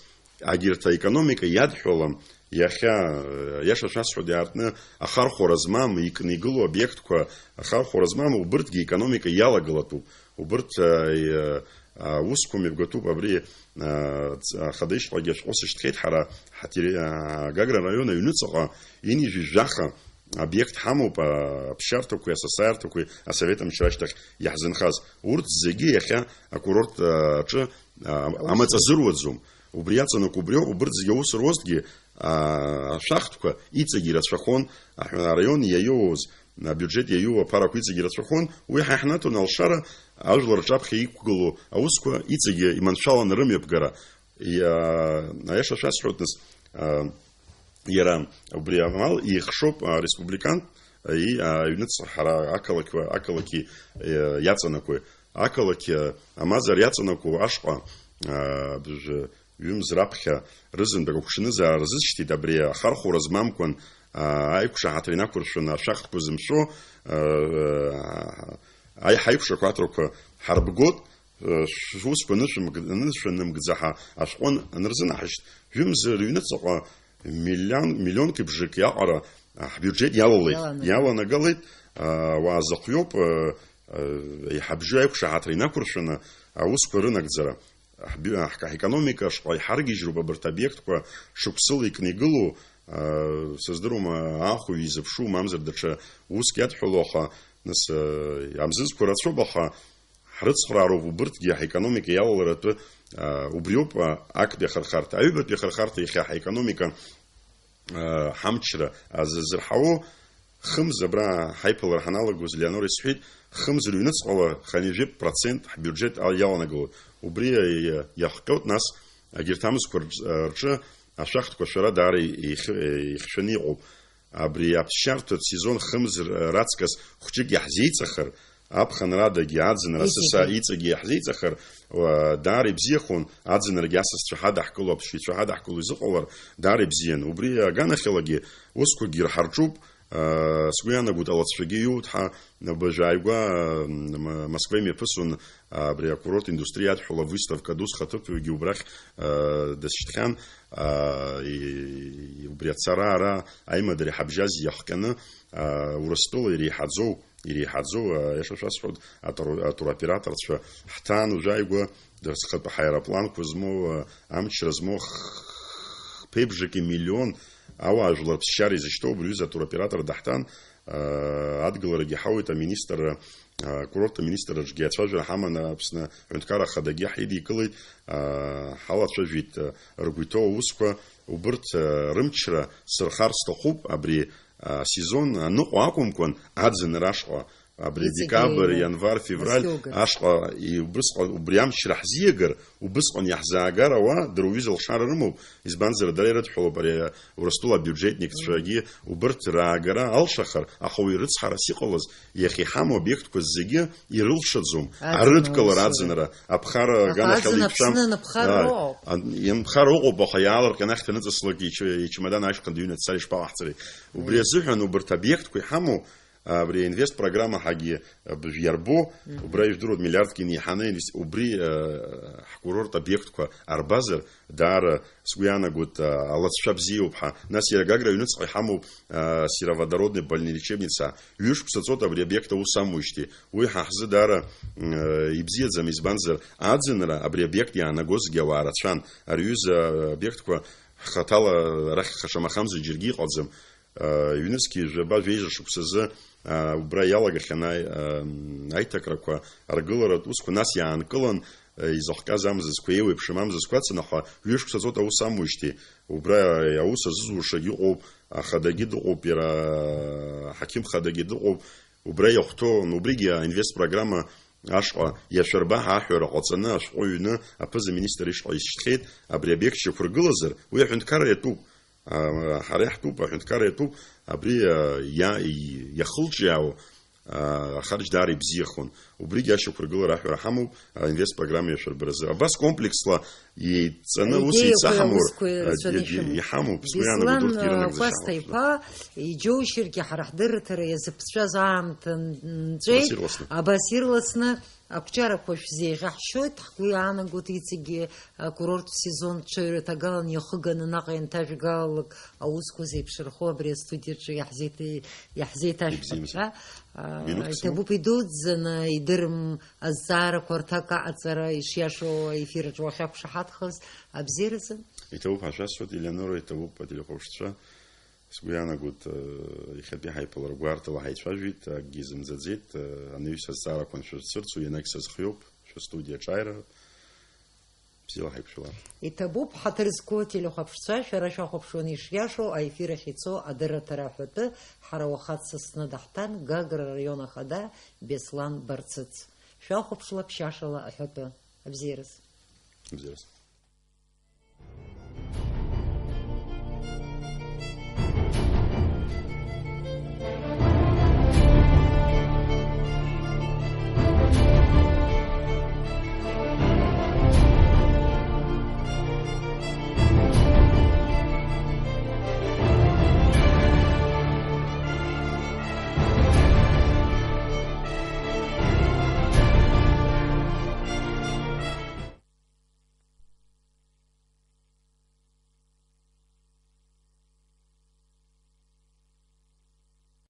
агьырҭ аекономика иадҳәалам, иахьа, э, аиаша шәасҳәоит, иаартны ахархәара змам, икны игылоу обиектқәа ахархәара змам, убырҭгьы аекономика иалагылатәуп. Убырҭ, э, э, аусқәа мҩаԥгатәуп. Абри, э, ц-, ахада ишҟагьы ашәҟәы сышьҭхьеит ҳара, ҳатери-, э, Гагра араион аҩныҵаҟа ини жәаха обиект ҳамоуп, а, аԥсшьарҭақәеи асасааирҭақәеи асовет амчра ашьҭахь иаҳзынхаз. Урҭ зегьы иахьа акурорт, а, аҿы, а, амаҵ азыруаӡом. Убри иаҵанакуа убриоуп, убырҭ зегьы аус руазҭгьы, а, ашәахтәқәа иҵегь ирацәахон, аҳ-, араион иаиоуз, абиуџьет иаиуа аԥарақәа иҵегь ирацәахон, уи ҳа иаҳнаҭон алшара, ажәлар рҿаԥхьа иқәгылоу аусқәа иҵегьы иманшәалан рымҩаԥгара. Иа-, аиаша шәасҳәоит, нас, а, иара убри амал еихшоуп, а, республикантә, а, и-, а, аҩныҵҟа ҳара ақалақьуа-, ақалақьи, э, иаҵанакуеи. Ақалақь, э, амазар иаҵанакуа ашҟа, а, бжә-, ҩымз раԥхьа рызынтәык агәҽанызаара рзысшьҭит, абри ахархәара змамкәан, а, аиқәшаҳаҭра инақәыршәаны ашәахтәқәа зымшәо, а, а, аиҳа аиқәшақәа аҭрақәа ҳарбгот, Шәусқәа анышәымг-, анышәанымгӡаҳа ашәҟәы анырзынаҳашьҭ, жәымз рыҩныҵаҟа миллион, миллионки бжаки аҟара ҳбиуџьет иалалеит, иаланагеит. Иаланагалеит, а, уаа зыхҩоуп, а, а, иҳабжьоу аиқәшаҳаҭра инақәыршәаны аусқәа рынагӡара. Ҳби-, ҳка-, ҳекономика шҟа иҳаргьежьроуп абарҭ обиектқәа шықәсыла икны игылоу, а, сыздыруам, аахәаҩ изыԥшу, мамзар даҽа уск иадҳәалоу, аха Нас, э, амзызқәа рацәоуп, аха ҳрыцхраароуп убырҭгьы ҳекономика иалаларатәы, э, убриоуп, э, актәи ахырхарҭа. Аҩбатәи ахырхарҭа иахьа ҳаекономика, э, ҳамчра азазырҳауоу, хымз абра ҳаиԥылара ҳаналагоз, Леонора исҳәеит, хымз рыҩныҵҟала хынҩажәи процент ҳбиуџьет ал-, иаланагалоит. Убри иа-, иа-, иахҟьоит, нас, егьырҭ амзқәа рҿ-, рҿы ашәахтәқәа ашәара даара ихь-, ихьшәаны иҟоуп. Абри аԥсшьарҭатә сезон хымз р-, раҵкыс хәҷык иаҳзеиҵахар, аԥхынрадагьы, аӡынра асыса Иҵегьы. иҵегьы иаҳзеиҵахар, уа, даара ибзиахон, аӡынрагьы асасцәа ҳадаҳкыло, аԥсшьаҩцәа ҳадаҳкыло изыҟалар, даара ибзиан. Убри аганахьалагьы усқәакгьы рҳарҿуп, аа, сгәы иаанагоит, алацәагьы иуҭ ҳа, абыржә ааигәа, м, М-, Москва имҩаԥысон, абри акурорт индустриа адҳәала выставка ду зхаҭыԥуаҩгьы убрахь, аа, дысшьҭхьан, аа, и-, и-, убри ацара ара аимадара иҳабжьаз иахҟьаны, аа, Урыстәыла иреиҳаӡоу, иреиҳаӡоу, аа, аиаша шәасҳәоит, атур-, атуроператорцәа ҳҭаан уажәааигәа, дара зхатәы ҳаеропланқәа змоу, аа, амчра змоу х-, ԥеи бжаки миллион ауаажәлар ԥсшьара изышьҭоу абри аҩыза атуроператор даҳҭан, аа, адгыларагьы ҳауеит, аминистрра, акурорттә аминистрраҿгьы ацәажәара ҳаман, Аԥсны аҳәынҭқарра ахадагьы ҳидикылеит, аа, ҳалацәажәеит, аа, ргәы иҭоу аусқәа, убырҭ, аа, рымчра сырхар сҭахуп, абри, аа, асезон аныҟәо акәымкәан, аӡынра ашҟа, абри Иҵегьы декабр, аҩны ианвар, февраль наскьоугарц. Ашҟа, и-, убрысҟан, убри амчра ҳзиагар, убысҟан иаҳзаагар ауаа, дара уҩыза алшара рымоуп, избанзар, дара ирыдҳәалоуп, ари Урыстәыла абиуџьетникцәагьы убырҭ раагара алшахар, аха уи рыцҳарас иҟалаз, иахьа иҳамоу обиектқәа зегьы ирылшаӡом. Аӡынра Арыдкылара усура. Аӡынра, аԥхара Аха аганахьала аӡын итәшәам. Аԥсны анԥхара Ааи. Ыҟоуп. Ан-, ианԥхара ыҟоуп, аха иаалырҟьаны ахьҭа аныҵыслак ичы-, ичамадан ашьха дыҩны дцар ишԥалаҳҵари? Убри Мм. азыҳәан убырҭ обиектқәа иҳамоу, абри аинвестпрограмма ҳагьы, а, быжә иарбо, Мгм. убра ижәдыруеит, миллиардк инеиҳаны инвес-, убри, а, ҳкурорт обиектқәа арбазар, даара сгәы иаанагоит, а, алацәа бзиоуп ҳәа. Нас иара Гагра аҩныҵҟа иҳамоуп, а, сероводородный больнолечебница. Ҩышықәса ҵуеит абри обиект аус амуижьҭеи. Уи ҳа ҳзы даара, м, а, ибзиаӡам, избанзар, аӡынра абри обиект иаанагозгьы ауаа рацәан. Ари аҩыза обиектқәа ҳхаҭала арахь шамахамзар џьаргьы иҟаӡам. Ҩнызқьи жәаба жәеиза шықәсазы, аа, убра иалагахьан аи-, ам, аиҭакрақәа, аргыларатә усқәа, нас иаанкылан, а, изахҟьаз амзызқәа, еиуеиԥшым амзызқәа ацын, аха ҩышықәса ҵуеит аус амуижьҭеи, убра аус азызуршагьы ыҟоуп, ахадагьы дыҟоуп, иара аҳақьым хадагьы дыҟоуп, убра иахәҭоу, убригьы аинвест программа ашҟа иашәырба ҳәа аҳәара ҟаҵаны, ашәҟәы ҩны аԥыза-министр ишҟа ишьҭхьеит, абри обиект шьақәыргылазар, уи аҳәынҭқарра иатәуп. А, ҳара иаҳтәуп, аҳәынҭқарра иатәуп, абри, а, иа-, и-, иахылҿиаау, а, ахарџь даара ибзиахон. Убригьы ашьақәыргылара аҳәара ҳамоуп, аинвест программа иашәырбаразы. Абас комплексла еидҵаны ус Аидеиақәеи еицаҳамур, аусқәеи а, рацәаны и-, и-, ишәымоу. Иҳамоуп, сгәы иаанагоит, Беслан, урҭгьы а, ирынагӡа Кәасҭа шьаҳауп. Иԥа, иџьоушьаргьы ҳара ҳдырраҭара иазыԥҵәаз аамҭа н-, нҵәеит, Абас ирласны. Абас ирласны. Ақәҿиарақәа шәзеиӷьаҳшьоит, ҳгәы иаанагоит иҵегьы акурорттә сезон ҽаҩра ҭагалан иахыганы наҟ ианҭажәгалалак аусқәа зеиԥшрахо абри астудиаҿы иаҳзеиҭ-, иаҳзеиҭашәҳәап Ибзиамзар. ҳәа. Аа, Минуҭк сымоуп. Иҭабуп идуӡӡаны, идырым азҵаарақәа рҭак аҟаҵара ишиашоу аефир аҿы уахьақәшаҳаҭхаз абзиаразы. Иҭабуп ҳәа шәасҳәоит, Елеонора, иҭабуп ателехәаԥшцәа. Сгәы иаанагоит, э, иахьатәи ҳаиԥылара гәарҭала ҳаицәажәеит, акгьы изымӡаӡеит, э, анаҩс азҵаарақәа аншәырцырцо, ианагь сазхиоуп, шәыстудиа аҿааира. Бзиала ҳаиқәшәала. Иҭабуп, ҳаҭыр зқәу ателехәаԥшцәа, шәара шәахәаԥшуан ишиашоу, аефир ахь ицо адырраҭара аҳәатәы, ҳара уаха дсасны даҳҭан, Гагра араион ахада Беслан Барцыц. Шәахәаԥшла ԥшьашала аҳәатәы. Абзиараз. Абзиараз.